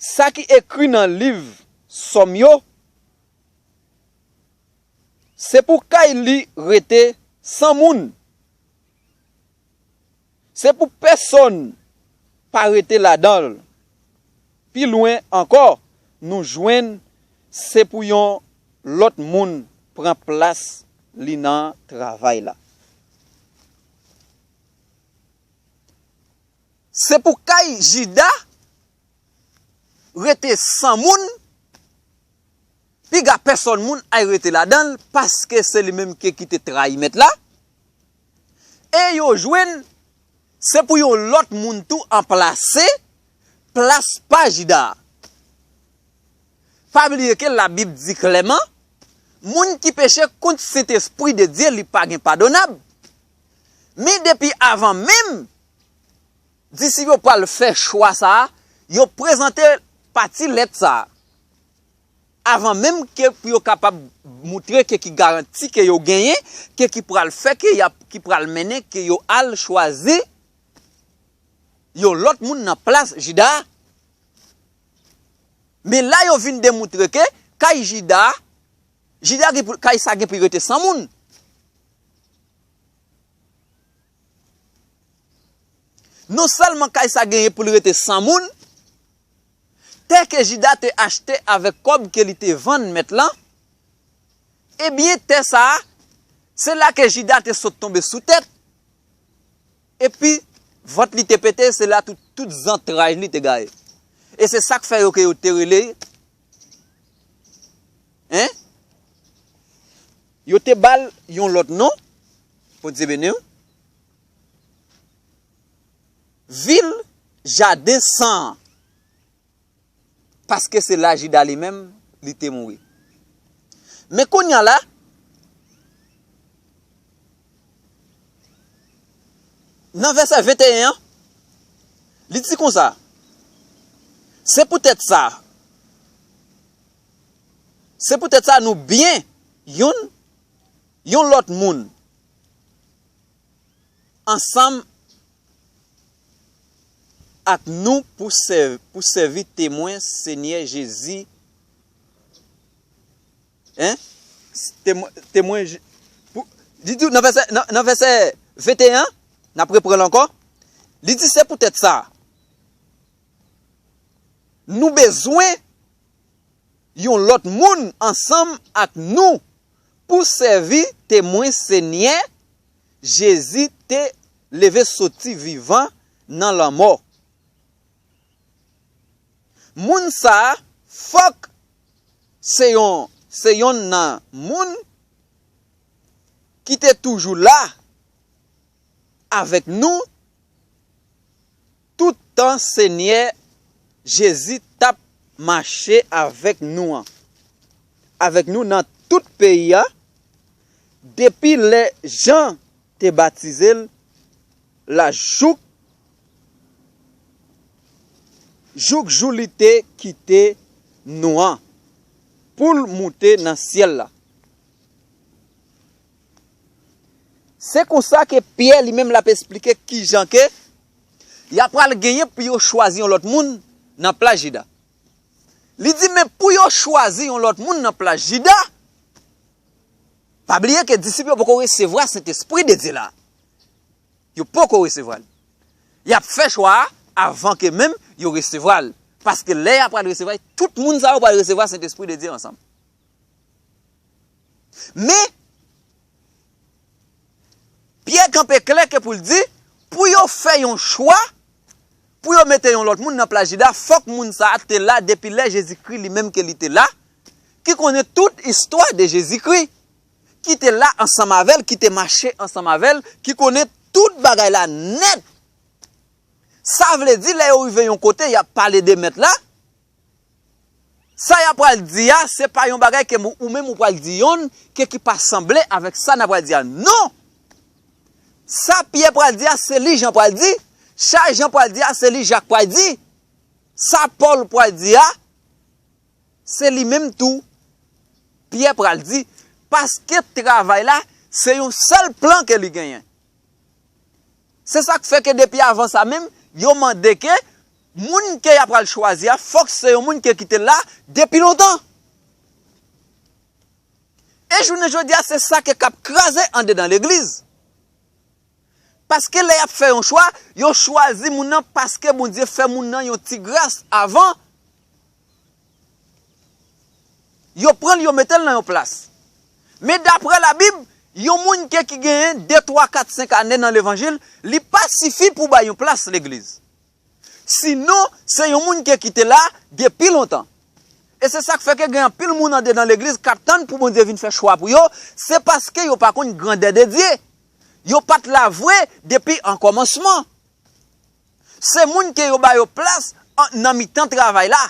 sa ki ekri nan liv Sòm yo, se pou kay li rete san moun. Se pou pèsonn pa rete ladan l. Pi lwen ankò, nou jwenn se pou yon lòt moun pran plas li nan travay la. Se pou kay Jida rete san moun, piga pèsòn moun ay rete ladan l, paske se li menm ki, ki te trayi Mèt la. E yo jwenn, se pou yon lòt moun tou anplase plas pa Jida a. Pa bliye ke Labib di klèman, moun ki peche kont Sentespri de Dye, li pa gen padonab. Men depi avan menm disip yo pral fè chwa sa a, yo prezante pati lèt sa a. Avan menm ke pou yo kapab moutre ke ki garanti ke yo genyen, ke ki pral fè, ke y ap, ki pral mennen ke yo al chwazi yon lòt moun nan plas Jida a. Men la yo vin demoutre ke kay Jida, Jida gen pou, kay sa gen pou rete san moun. Non sèlman kay sa genyen pou l rete san moun, tè ke Jida te achte avèk kòb ke li te vann mèt lan, ebyen, tè sa a, se la ke Jida te sot tonbe sou tèt, epi vant li te pete, se la tout, tout zantray li te gaye. E se sa k fè yo ke yo te rele, en? Yo te ba l yon lòt non, Bondye beni w, vil jaden san an. Paske se la Jida li menm, li te mouri. Men kounye a la, nan vèsè venteyen an, li di konsa, se poutèt sa, se poutèt sa nou byen yon, yon lòt moun ansanm ak nou pou sèv-, pou sèvi temwen Senyè Jezi. En? Temwen, temwen Je-, pou, li di nan vèsè, nan, nan vèsè venteyen an, n ap reprann l ankò. Li di, se poutèt sa, nou bezwen yon lòt moun ansanm ak nou pou sèvi temwen Senyè Jezi te leve soti vivan nan lanmò. Moun sa a, fòk se yon, se yonn nan moun ki te toujou la avèk nou tout tan Senyè Jezi t ap mache avèk nou an, avèk nou nan tout peyi a, depi lè Jan te batize l la jouk, jouk jou li te kite nou an pou l moute nan syèl la. Se konsa ke Pyè li menm l ap esplike kijan ke y ap pral genyen pou yo chwazi yon lòt moun nan plas Jida. Li di, men pou yo chwazi yon lòt moun nan plas Jida, pa bliye ke disip yo poko resevwa Sentespri de Dye la. Yo poko resevwa l. Y ap fè chwa a avan ke menm yo resevwa l. Paske lè y ap pral resevwa l, tout moun sa yo pral resevwa Sentespri de Dye ansanm. Men, Pyè kanpe klè ke pou l di, pou yo fè yon chwa, pou yo mete yon lòt moun nan plas Jida, fòk moun sa a te la depi lè Jezikri li menm ke li te la, ki konnen tout istwa de Jezikri, ki te la ansanm avè l, ki te mache ansanm avè l, ki konnen tout bagay la nèt. Sa vle di, lè yo rive yon kote, y ap pale de Mèt la, sa y ap pral di a, se pa yon bagay ke mou-, ou menm ou pral di yonn ke ki pa sanble avèk sa n ap pral di a. Non! Sa Pyè pral di a, se li Jan pral di. Sa Jan pral di a, se li Jak pral di. Sa Pòl pral di a, se li menm tou Pyè pral di. Paske travay la, se yon sèl plan ke li genyen. Se sa k fè ke depi avan sa menm, yo mande ke moun ke y ap pral chwazi a, fòk se yon moun ke ki te la depi lontan. E jounen jodi a, se sa ke k ap kraze andedan legliz. Paske lè y ap fè yon chwa, yo chwazi moun nan paske Bondye fè moun nan yon ti gras avan. Yo pran l, yo mete l nan yon plas. Men daprè Labib, yon moun ke ki genyen de, twa, kat, senk ane nan levanjil, li pa sifi pou bay yon plas legliz. Sinon, se yon moun ke ki te la depi lontan. E se sa k fè ke gen anpil moun andedan legliz k ap tann pou Bondye vin fè chwa pou yo, se paske yo pa konn grandè de Dye. Yo pa t la vre depi an kòmansman. Se moun ke yo ba yo plas an, nan mitan travay la.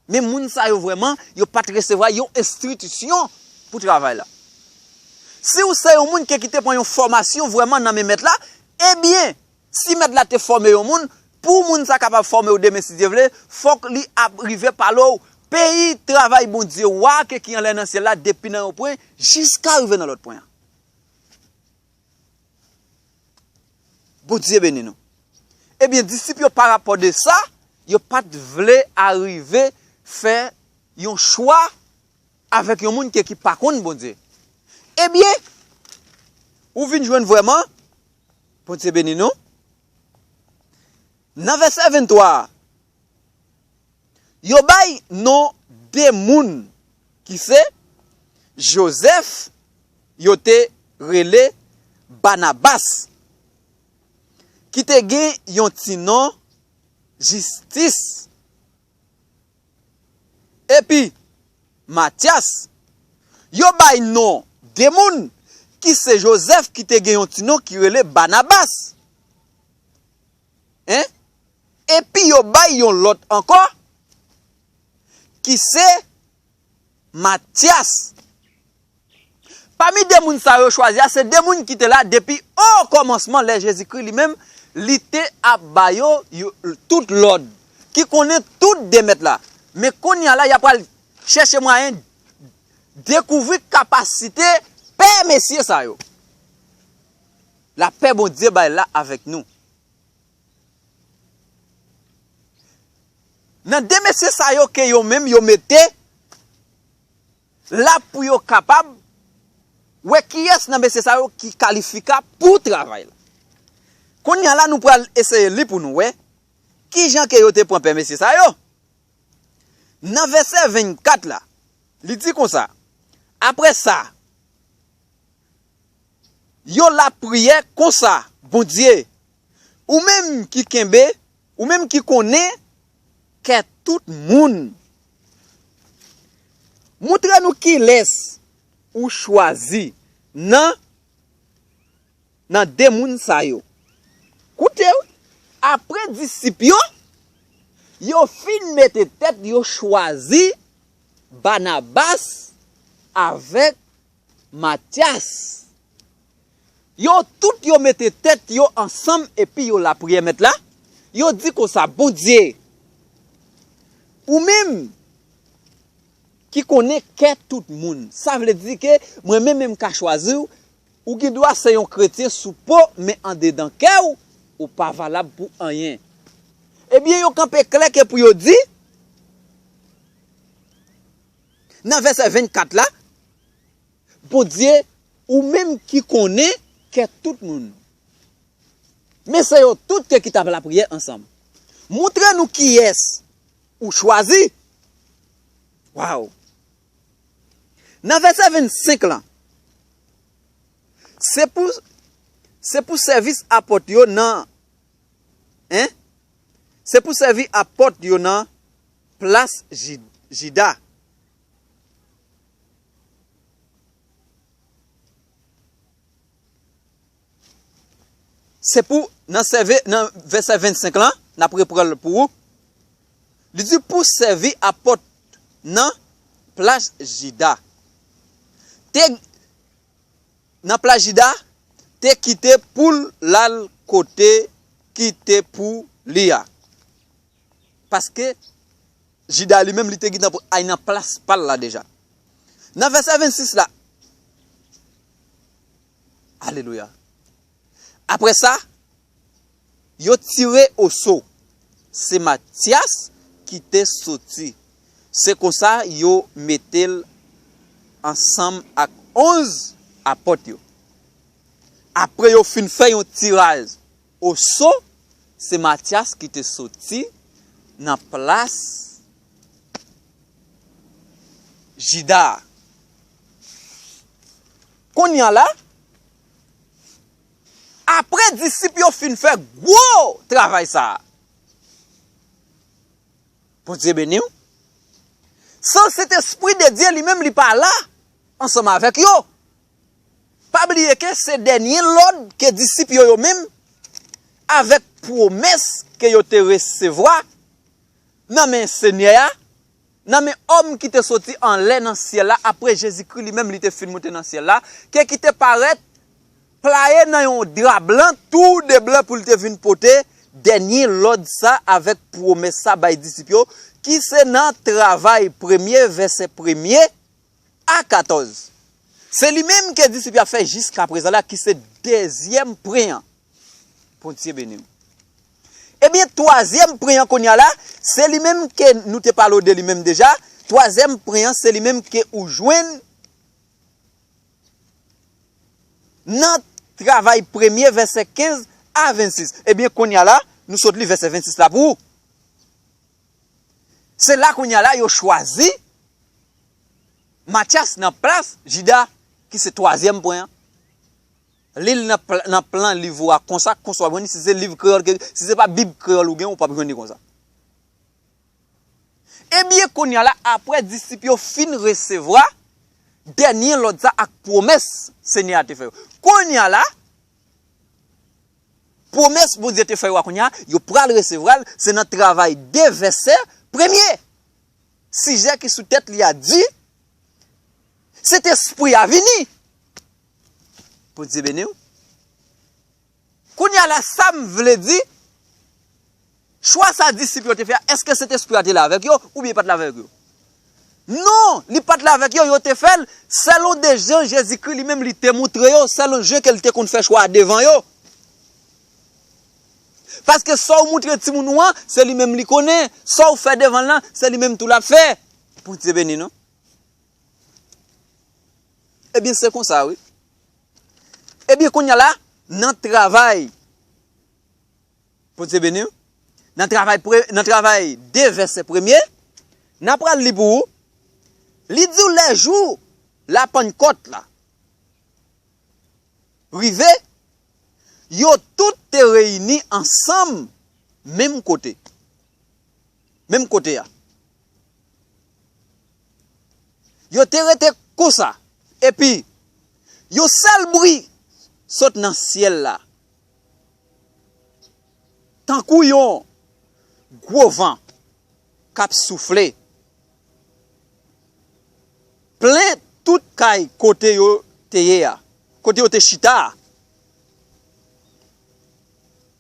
Men moun sa yo vrèman, yo pa t resevwa yon enstriksyon pou travay la. Si w se yon moun ke ki te pran yon fòmasyon vrèman nan men mèt la, ebyen, si mèt la te fòme yon moun, pou moun sa kapab fòme w demen si Dye vle, fòk li ap rive pale w peyi travay Bondye wa ke ki anlè nan syèl la depi nan yon pwen jiska rive nan lòt pwen an. Bondye beni nou. Ebyen, disip yo, parapò de sa, yo pa t vle arive fè yon chwa avèk yon moun ke ki pa konn Bondye. Ebyen, ou vin jwenn vrèman, Bondye beni nou, nan vèsè venntwa a, yo bay non de moun ki se Jozèf, yo te rele Banabas, ki te gen yon ti non Jistis, epi Matyas. Yo bay non de moun ki se Jozèf, ki te gen yon ti non ki rele Banabas. En? Epi yo bay yon lòt ankò, ki se Matyas. Pami de moun sa yo chwazi a, se de moun ki te la depi o kòmansman, lè Jezikri li menm, li te ap ba yo, yo tout lòd, ki konnen tout de mèt la. Men kounye a la, y ap pral chèche mwayen dekouvri kapasite pè mesye sa yo. Lapè Bondye bay la avèk nou. Nan de mesye sa yo ke yo menm yo mete la pou yo kapab wè kiyès nan mesye sa yo ki kalifika pou travay la. Kounye a la, nou pral eseye li pou nou wè kijan ke yo te pran pè mesye sa yo. Nan vèsè vennkat la, li di konsa, apre sa, yo lapriyè konsa, Bondye, ou menm ki kenbe, ou menm ki konnen kè tout moun, montre nou kilès ou chwazi nan, nan de moun sa yo. Koute, wi, apre disip yo, yo fin mete tèt yo chwazi Banabas avèk Matyas. Yo tout yo mete tèt yo ansanm epi yo lapriyè Mèt la. Yo di konsa, Bondye, ou menm ki konnen kè tout moun. Sa vle di ke mwen menm menm ka chwazi w, ou gen dwa se yon kretyen sou po, men andedan kè w, ou pa valab pou anyen. Ebyen, yo kanpe klè ke pou yo di, nan vèsè vennkat la, Bondye, ou menm ki konnen kè tout moun. Men se yo tout ke ki t ap lapriyè ansanm. Montre nou kiyès ou chwazi. Waw! Nan vèsè vennsenk lan, se pou, se pou sèvis apòt yo nan, en? Se pou sèvi apòt yo nan plas Ji-, Jida. Se pou, nan sève-, nan vèsè vennsenk lan, n ap repran l pou ou. Li di pou sèvi apòt nan plas Jida. Te, nan plas Jida, te kite pou l al kote ki te pou li a. Paske Jida li menm, li te gentan pou al nan plas pa l la deja. Nan vèsè vennsis la, alelouya. Apre sa, yo tire oso. Se Matyas ki te soti. Se konsa yo mete l ansanm ak onz apòt yo. Apre yo fin fè yon tiraj oso, se Matyas ki te soti nan plas Jida a. Kounye a la, apre disip yo fin fè gwo travay sa a, Bondye beni w. San Sentespri de Dye li menm li pa la ansanm avèk yo. Pa bliye ke se dènye lòd ke disip yo yo menm, avèk pwomès ke yo te resevwa nan men Senyè a, nan men òm ki te soti anlè nan syèl la, apre Jezikri li menm li te fin moute nan syèl la, ke ki te parèt playe nan yon dra blan, tou de blan pou l te vin pote dènye lòd sa avèk pwomès sa bay disip yo, ki se nan Travay premye, vèsè premye a katòz. Se li menm ke disip yo ap fè jiska prezan la, ki se dezyèm pwen an. Bondye beni w. Ebyen, twazyèm pwen an kounye a la, se li menm ke nou te pale w de li menm deja. Twazyèm pwen an, se li menm ke ou jwenn nan Travay premye, vèsè kenz a vennsis. Ebyen, kounye a la, nou sot li vèsè vennsis la pou ou. Se la kounye a la, yo chwazi Matyas nan plas Jida, ki se twazyèm pwen an. Li l nan pl-, nan plan liv ou a konsa, konsa w ap jwenn li, si se liv kreyòl ke, si se pa Bib kreyòl ou gen, ou p ap jwenn li konsa. Ebyen, kounye a la, apre disip yo fin resevwa dènye lòd sa ak pwomès Senyè a te fè yo. Kounye a la, pwomès Bondye te fè yo a kounye a, yo pral resevwa l, se nan Travay de vèsè premye. Sijè ki sou tèt li a di, Sentespri a vini. Bondye beni w. Kounye a la, sa m vle di, chwa sa disip yo te fè a, èske Sentespri a te la avèk yo, oubyen li pa t la avèk yo? Non, li pa t la avèk yo, yo te fè l selon de jan Jezikri li menm li te moutre yo, selon jan ke l te konn fè chwa a devan yo. Paske sa w moutre timoun ou an, se li menm li konnen, sa w fè devan l lan, se li menm tou l ap fè. Bondye beni nou. Ebyen, se konsa, wi. Ebyen, kounye a la, nan Travay, Bondye beni w, nan Travay pre-, nan Travay de vèsè premye, n a pral li pou ou, li di w lè jou Lapannkòt la rive, yo tout te reyini ansanm menm kote. Menm kote a. Yo te rete konsa. Epi, yon sèl bri sot nan syèl la, tankou yon gwo van k ap soufle, plen tout kay kote yo te ye a, kote yo te chita a.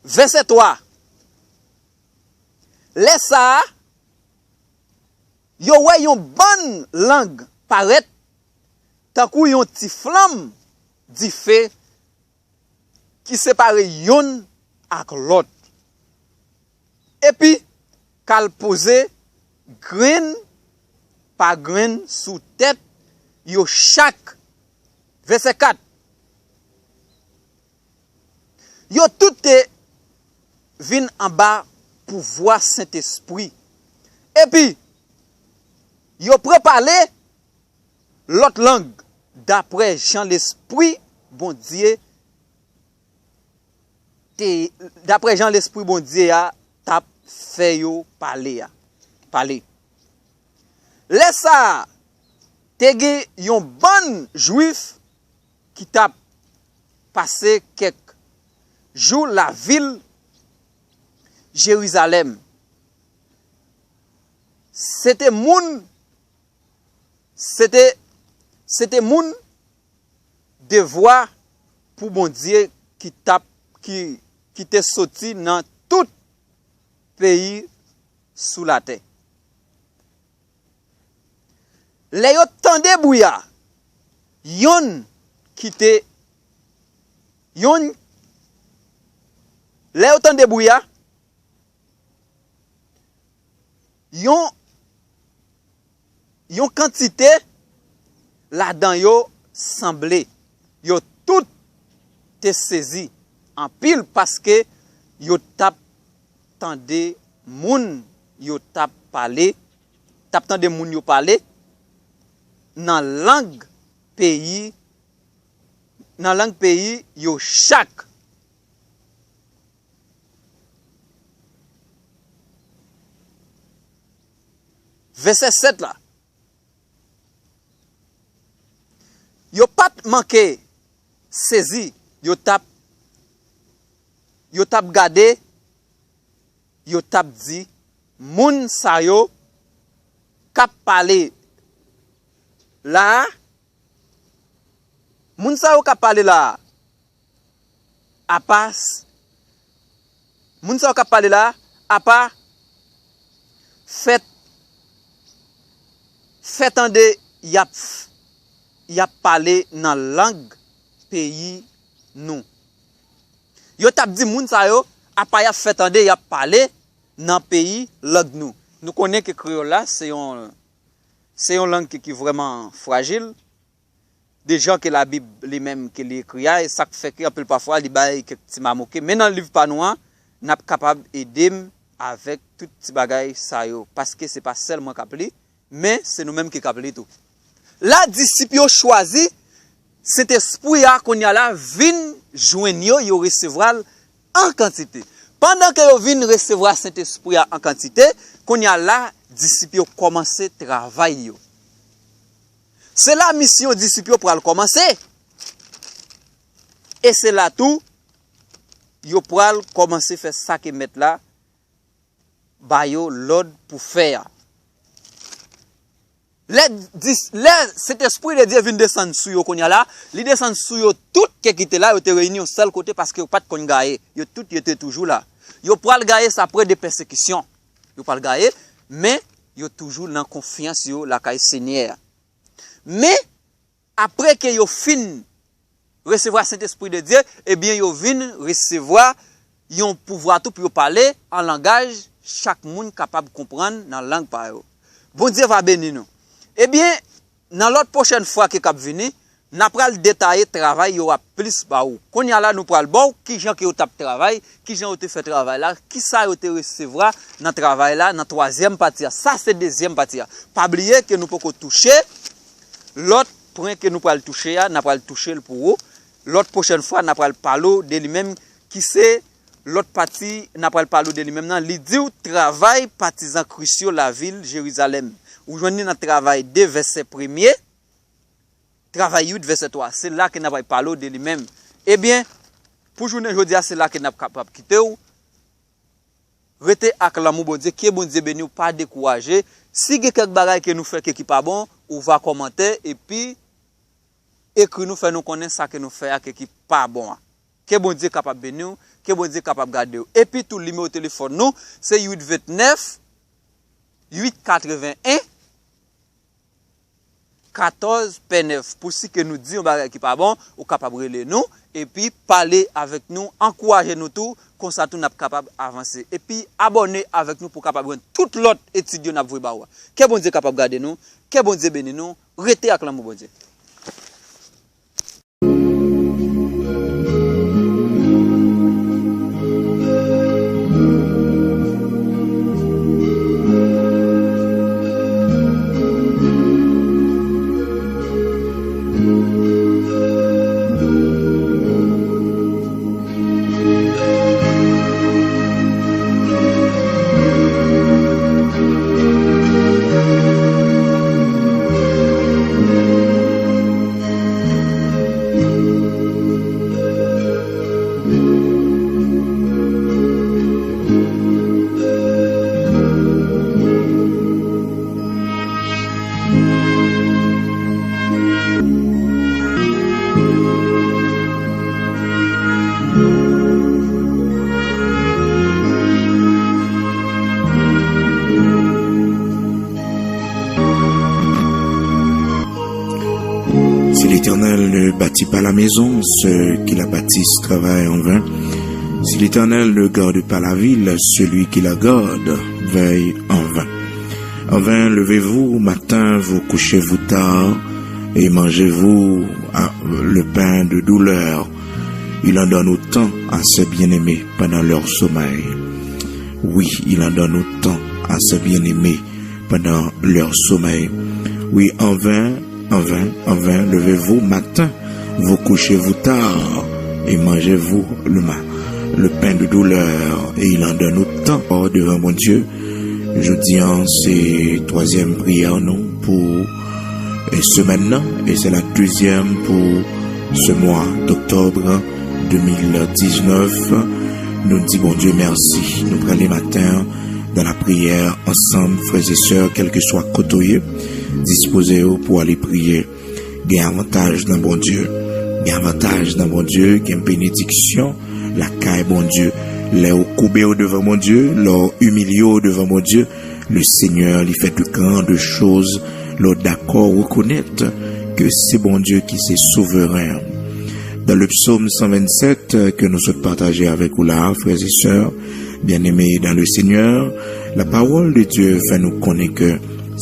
Vèsè twa. Lè sa a, yo wè yon bann lang parèt tankou yon ti flanm dife ki separe yonn ak lòt. Epi, k al poze grenn pa grenn sou tèt yo chak. Vèsè kat. Yo tout te vin anba pouvwa Sentespri. Epi, yo pran pale lòt lang, daprè jan Lespri Bondye te, daprè jan Lespri Bondye a t ap fè yo pale a, pale. Lè sa a, te gen yon bann Jwif ki t ap pase kèk jou lavil Jerizalèm. Se te moun, se te, se te moun devwa pou Bondye ki t ap, ki, ki te soti nan tout peyi sou latè. Lè yo tande bri a, yonn ki te, yonn, lè yo tande bri a, yon, yon kantite ladan yo sanble. Yo tout te sezi anpil paske yo t ap tande moun yo t ap pale, t ap tande moun yo pale nan lang peyi, nan lang peyi yo chak. Vèsè sèt la. Yo pa t manke sezi, yo t ap, yo t ap gade, yo t ap di, moun sa yo k ap pale la a, moun sa yo k ap pale la a, apa s-, moun sa yo k ap pale la, apa fè, fè tande y ap, y ap pale nan lang peyi nou. Yo t ap di moun sa yo, apa y ap fè tande y ap pale nan peyi lang nou. Nou konnen ke kreyòl la, se yon, se yon lang ki, ki vrèman frajil. De jan ke Labib li menm ke li ekri a, e sa k fè ke anpil pafwa li bay kèk ti mamoke. Men nan liv pa nou an, n ap kapab ede m avèk tout ti bagay sa yo, paske se pa sèl mwen k ap li, men se nou menm ki k ap li tou. La, disip yo chwazi Sentespri a kounye a la vin jwenn yo, yo resevwa l an kantite. Pandan ke yo vin resevwa Sentespri a an kantite, kounye a la, disip yo kòmanse travay yo. Se la misyon disip yo pral kòmanse. E se la tou, yo pral kòmanse fè sa ke mèt la ba yo lòd pou fè a. Lè dis-, lè Sentespri de Dye vin desann sou yo kounye a la, li desann sou yo tout ke ki te la, yo te reyini yon sèl kote paske yo pa t konn gaye. Yo tout, yo te toujou la. Yo pral gaye sa pre de pèsekisyon. Yo pral gaye, men yo toujou nan konfyans yo lakay Senyè a. Men, apre ke yo fin resevwa Sentespri de Dye, ebyen, yo vin resevwa yon pouvwa tou pou yo pale an langaj chak moun kapab konprann nan lang pa yo. Bondye va beni nou. Ebyen, nan lòt pwochèn fwa ke k ap vini, n a pral detaye travay yo a plis ba ou. Kounye a la, nou pral ba w kijan ke yo t ap travay, kijan yo te fè travay la, kisa yo te resevwa nan travay la, nan twazyèm pati a. Sa se dezyèm pati a. Pa bliye ke nou poko touche lòt pwen ke nou pral touche a, n a pral touche l pou ou. Lòt pwochèn fwa, n a pral pale w de li menm, ki se lòt pati n a pral pale w de li menm nan. Li di w travay patizan Kris yo lavil Jerizalèm. Ou jwenn li nan Travay de vèsè premye, Travay uit vèsè twa. Se la ke n a pral pale w de li menm. Ebyen, pou jounen jodi a, se la ke n ap kapab kite w. Rete ak lanmou Bondye. Ke Bondye beni w, pa dekouraje. Si gen kèk bagay ke nou fè ke ki pa bon, ou va kòmante epi ekri nou, fè nou konnen sa ke nou fè a ke ki pa bon an. Ke Bondye kapab beni w, ke Bondye kapab gade w. Epi tou, nimewo telefòn nou, se uit vennèf, uit katreven en, katòz pè nèf. Pou si ke nou di yon bagay ki pa bon, ou kapab rele nou, epi pale avèk nou, ankouraje nou tou, konsa tou n ap kapab avanse. Epi abòne avèk nou pou w kapab jwenn tout lòt etid yo n ap voye ba ou a. Ke Bondye kapab gade nou, ke Bondye beni nou, rete ak lanmou Bondye. Si l'Éternel ne bâtit pas la maison, ceux qui la bâtissent travaillent en vain. Si l'Éternel ne garde pas la ville, celui qui la garde veille en vain. En vain levez-vous au matin, vous couchez-vous tard, et mangez-vous, ah, le pain de douleur. Il en donne autant à ses bien-aimés pendant leur sommeil. Oui, il en donne autant à ses bien-aimés pendant leur sommeil. Oui, en vain, en vain, en vain, levez-vous matin, vous couchez-vous tard, et mangez-vous le ma-, le pain de douleur, et il en donne autant devant mon Dieu. Jodi an, se twazyèm priyè nou pou e, semèn nan, e se la dezyèm pou se mwa d'oktòb de mil diznèf. Nou di Bondye mèsi. Nou prale maten an dan lapriyè ansanm, frè e sè, kèlkeswa kote w ye, dispoze w pou ale priye. Gen avantaj nan Bondye. Gen avantaj nan Bondye, gen benediksyon lakay Bondye. Lè w koube w devan Bondye, lè w imilye w devan Bondye, le Senyè li fè de grandes choses. Lè w dakò rekonèt ke se Bondye ki se souveren. Dan le psaume cent vingt-sept ke nou sot pataje avèk ou la, frè e sè, bien-aimés dans le Seigneur, la parole de Dieu fè nou konnen ke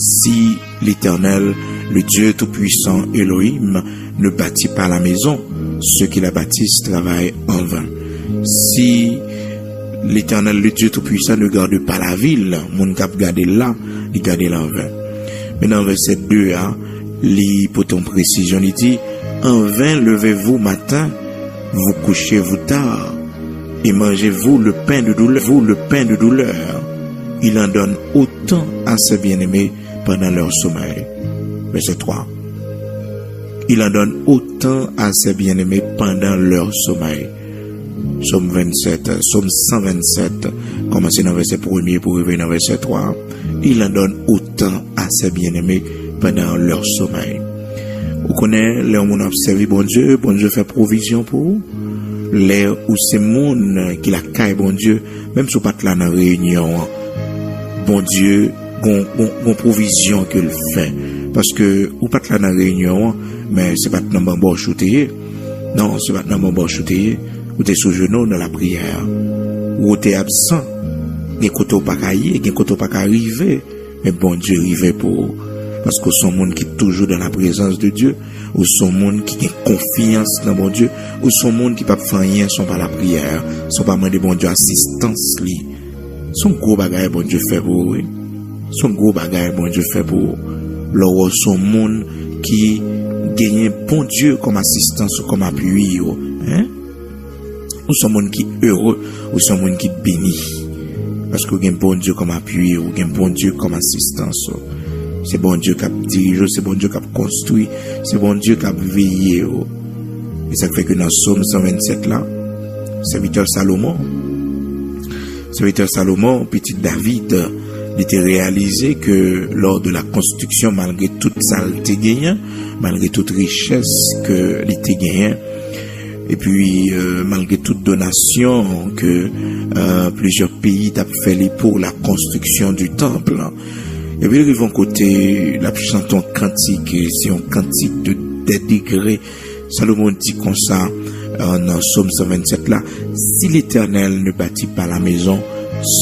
si Letènèl, le Dye Toupwisan, Elohim, ne bâtit pas la maison, ceux qui la bâtissent travaillent en vain. Si Letènèl, le Dye Toupwisan, ne garde pas la vil, moun k ap gade l la, li gade l anven. Men nan vèsè de a, li pote yon presizyon, li di, en vain levez-vous matin, vous couchez-vous tard, et mangez-vous le pain de douleur, vous le pain de douleur. Il en donne autant à ses bien-aimés pendant leur sommeil. Verset trois. Il en donne autant à ses bien-aimés pendant leur sommeil. Psaume vingt-sept, Psaume cent vingt-sept, kòmanse nan vèsè premye pou rive nan vèsè twa. Il en donne autant à ses bien-aimés pendant leur sommeil. Ou konnen, lè yon moun ap sèvi Bondye, Bondye fè pwovizyon pou ou. Lè ou se moun ki lakay Bondye, menm si w pa t la nan reyinyon an, Bondye gon, gon, gon pwovizyon ke l fè. Paske ou pa t la nan reyinyon an, men se pa t nan banbòch ou te ye. Non, se pa t nan banbòch ou te ye. Ou te sou jenou w nan lapriyè. Ou te absan. Gen kote w pa ka ye, gen kote w pa ka rive. Men Bondye rive pou ou. Paske w se yon moun ki toujou dans la présence de Dieu. Ou se yon moun ki gen konfyans nan Bondye. Ou se yon moun ki p ap fè anyen san w pa lapriyè, san w pa mande Bondye asistans li. Se yon gwo bagay Bondye fè pou ou, wi. Se yon gwo bagay Bondye fè pou ou. Lè w wè w se yon moun ki genyen Bondye kòm asistans ou, kòm apui ou, en? Ou se yon moun ki ere, ou se yon moun ki beni. Paske w gen Bondye kòm apui ou, w gen Bondye kòm asistans ou. Se Bondye k ap dirije w, se Bondye k ap konstwi, se Bondye k ap veye w. E sa k fè ke nan Sòm san vennsèt la, sèvitè Salomon, sèvitè Salomon, pitit David, li te reyalize ke lors de la construction, malgre tout sa l te genyen, malgre tout richès ke li te genyen, epi, euh, malgre tout donasyon ke, euh, plizyè peyi t ap fè li pour la construction du temple, epi l rive yon kote, l ap chante yon kantik, e se yon kantik de, de degre. Salomon di konsa, euh, nan Sòm san vennsèt la, si l'Éternel ne bâtit pas la maison,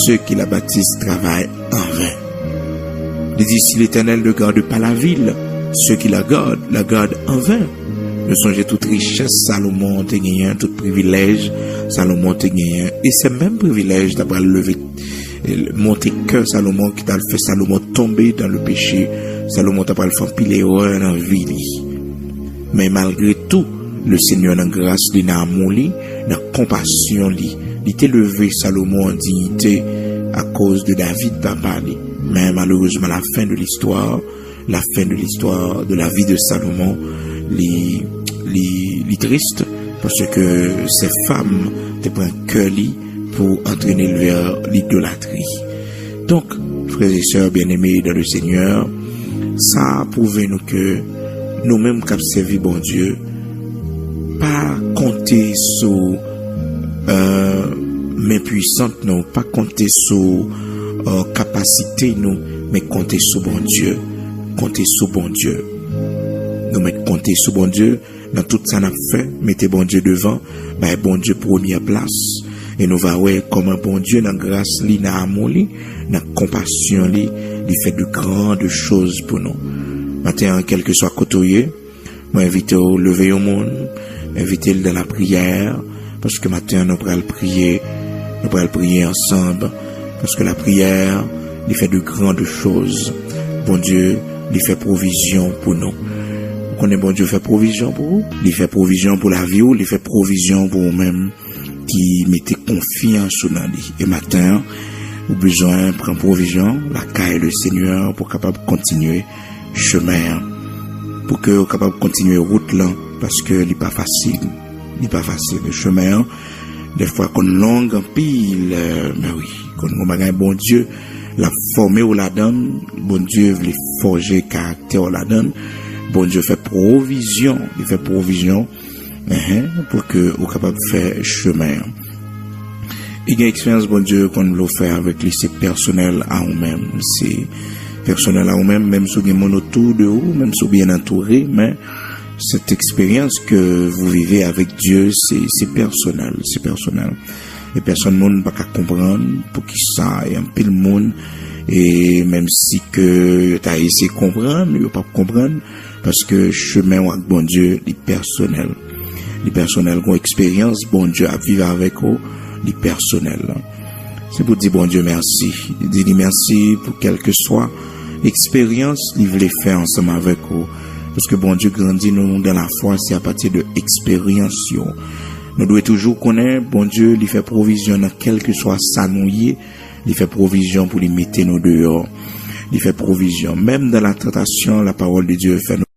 ceux qui la bâtissent travaillent en vain. Li di, si l'Éternel ne garde pas la ville, ceux qui la gardent, la gardent en vain. Nou sonje tout richès Salomon te genyen, tout privilèj Salomon te genyen. E se menm privilèj ta pral leve, monte kè Salomon, ki ta fè Salomon tonbe dans le péché. Salomon ta pral fè anpil erè nan vi li. Men malgre tou, le Senyè nan gras li, nan amou li, nan konpasyon li, li te leve Salomon an diyite akoz de David, papa li. Men malerezman, la fin de l'histoire, la fin de l'histoire de la vie de Salomon, li, li, li tris, paske se fanm te pran kè li pou antrene l vè lidolatri. Donk, frè e sè byeneme dan le Senyè, sa pwouve nou ke nou menm k ap sèvi Bondye, pa konte sou, euh, men pwisant nou, pa konte sou, euh, kapasite nou, men konte sou Bondye. Konte sou Bondye. Nou mèt konte sou Bondye nan tout sa n ap fè, mete Bondye devan, bay Bondye premyè plas. E nou va wè kòman Bondye nan gras li, nan amou li, nan konpasyon li, li fè de grandes choses pou nou. Maten an, kèlkeswa kote w ye, mwen envite w leve yon moun, envite l dan lapriyè, paske maten an nou pral priye, nou pral priye ansanm, paske lapriyè, li fè de grandes choses. Bondye, li fè pwovizyon pou nou. Ou konnen Bondye fè pwovizyon pou ou? Li fè pwovizyon pou lavi w, li fè pwovizyon pou ou menm ki mete konfyans ou nan li. E maten an, Ou bezwen pran pwovizyon lakay le Senyè pou w kapab kontinye chemen an. Pou ke w kapab kontinye wout lan, paske li pa fasil. Li pa fasil. Chemen an, defwa konn long anpil, men wi, konn gon bagay Bondye, l ap fòme w ladan l, Bondye vle fòje karaktè w ladan l, Bondye fè pwovizyon, li fè pwovizyon, enhen, pou ke ou kapab fè chemen an. E gen eksperyans Bondye konn vle w fè avèk li, se pèsonèl a ou menm. Se pèsonèl a ou menm, menm si w gen moun otou de ou, menm si w byen antoure, men cette expérience que vous vivez avec Dieu, se, se pèsonèl, se pèsonèl. E pèsonn moun pa ka konprann poukisa e anpil moun, e menm si ke yo ta eseye konprann, yo p ap konprann, paske chemen w ak Bondye, li pèsonèl. Li pèsonèl, gon eksperyans Bondye ap viv avèk ou, li pèsonèl. Se pou di Bondye mèsi, di li mèsi pou kèlkeswa eksperyans li vle fè ansanm avèk ou. Paske Bondye grandi nou dan lafwa, se apati de eksperyans yo. Nou dwe toujou konnen Bondye, li fè pwovizyon nan kèlkeswa sa nou ye, li fè pwovizyon pou li mete nou deyò. Li fè pwovizyon. Menm dan la tantasyon, la pawòl de Dye fè nou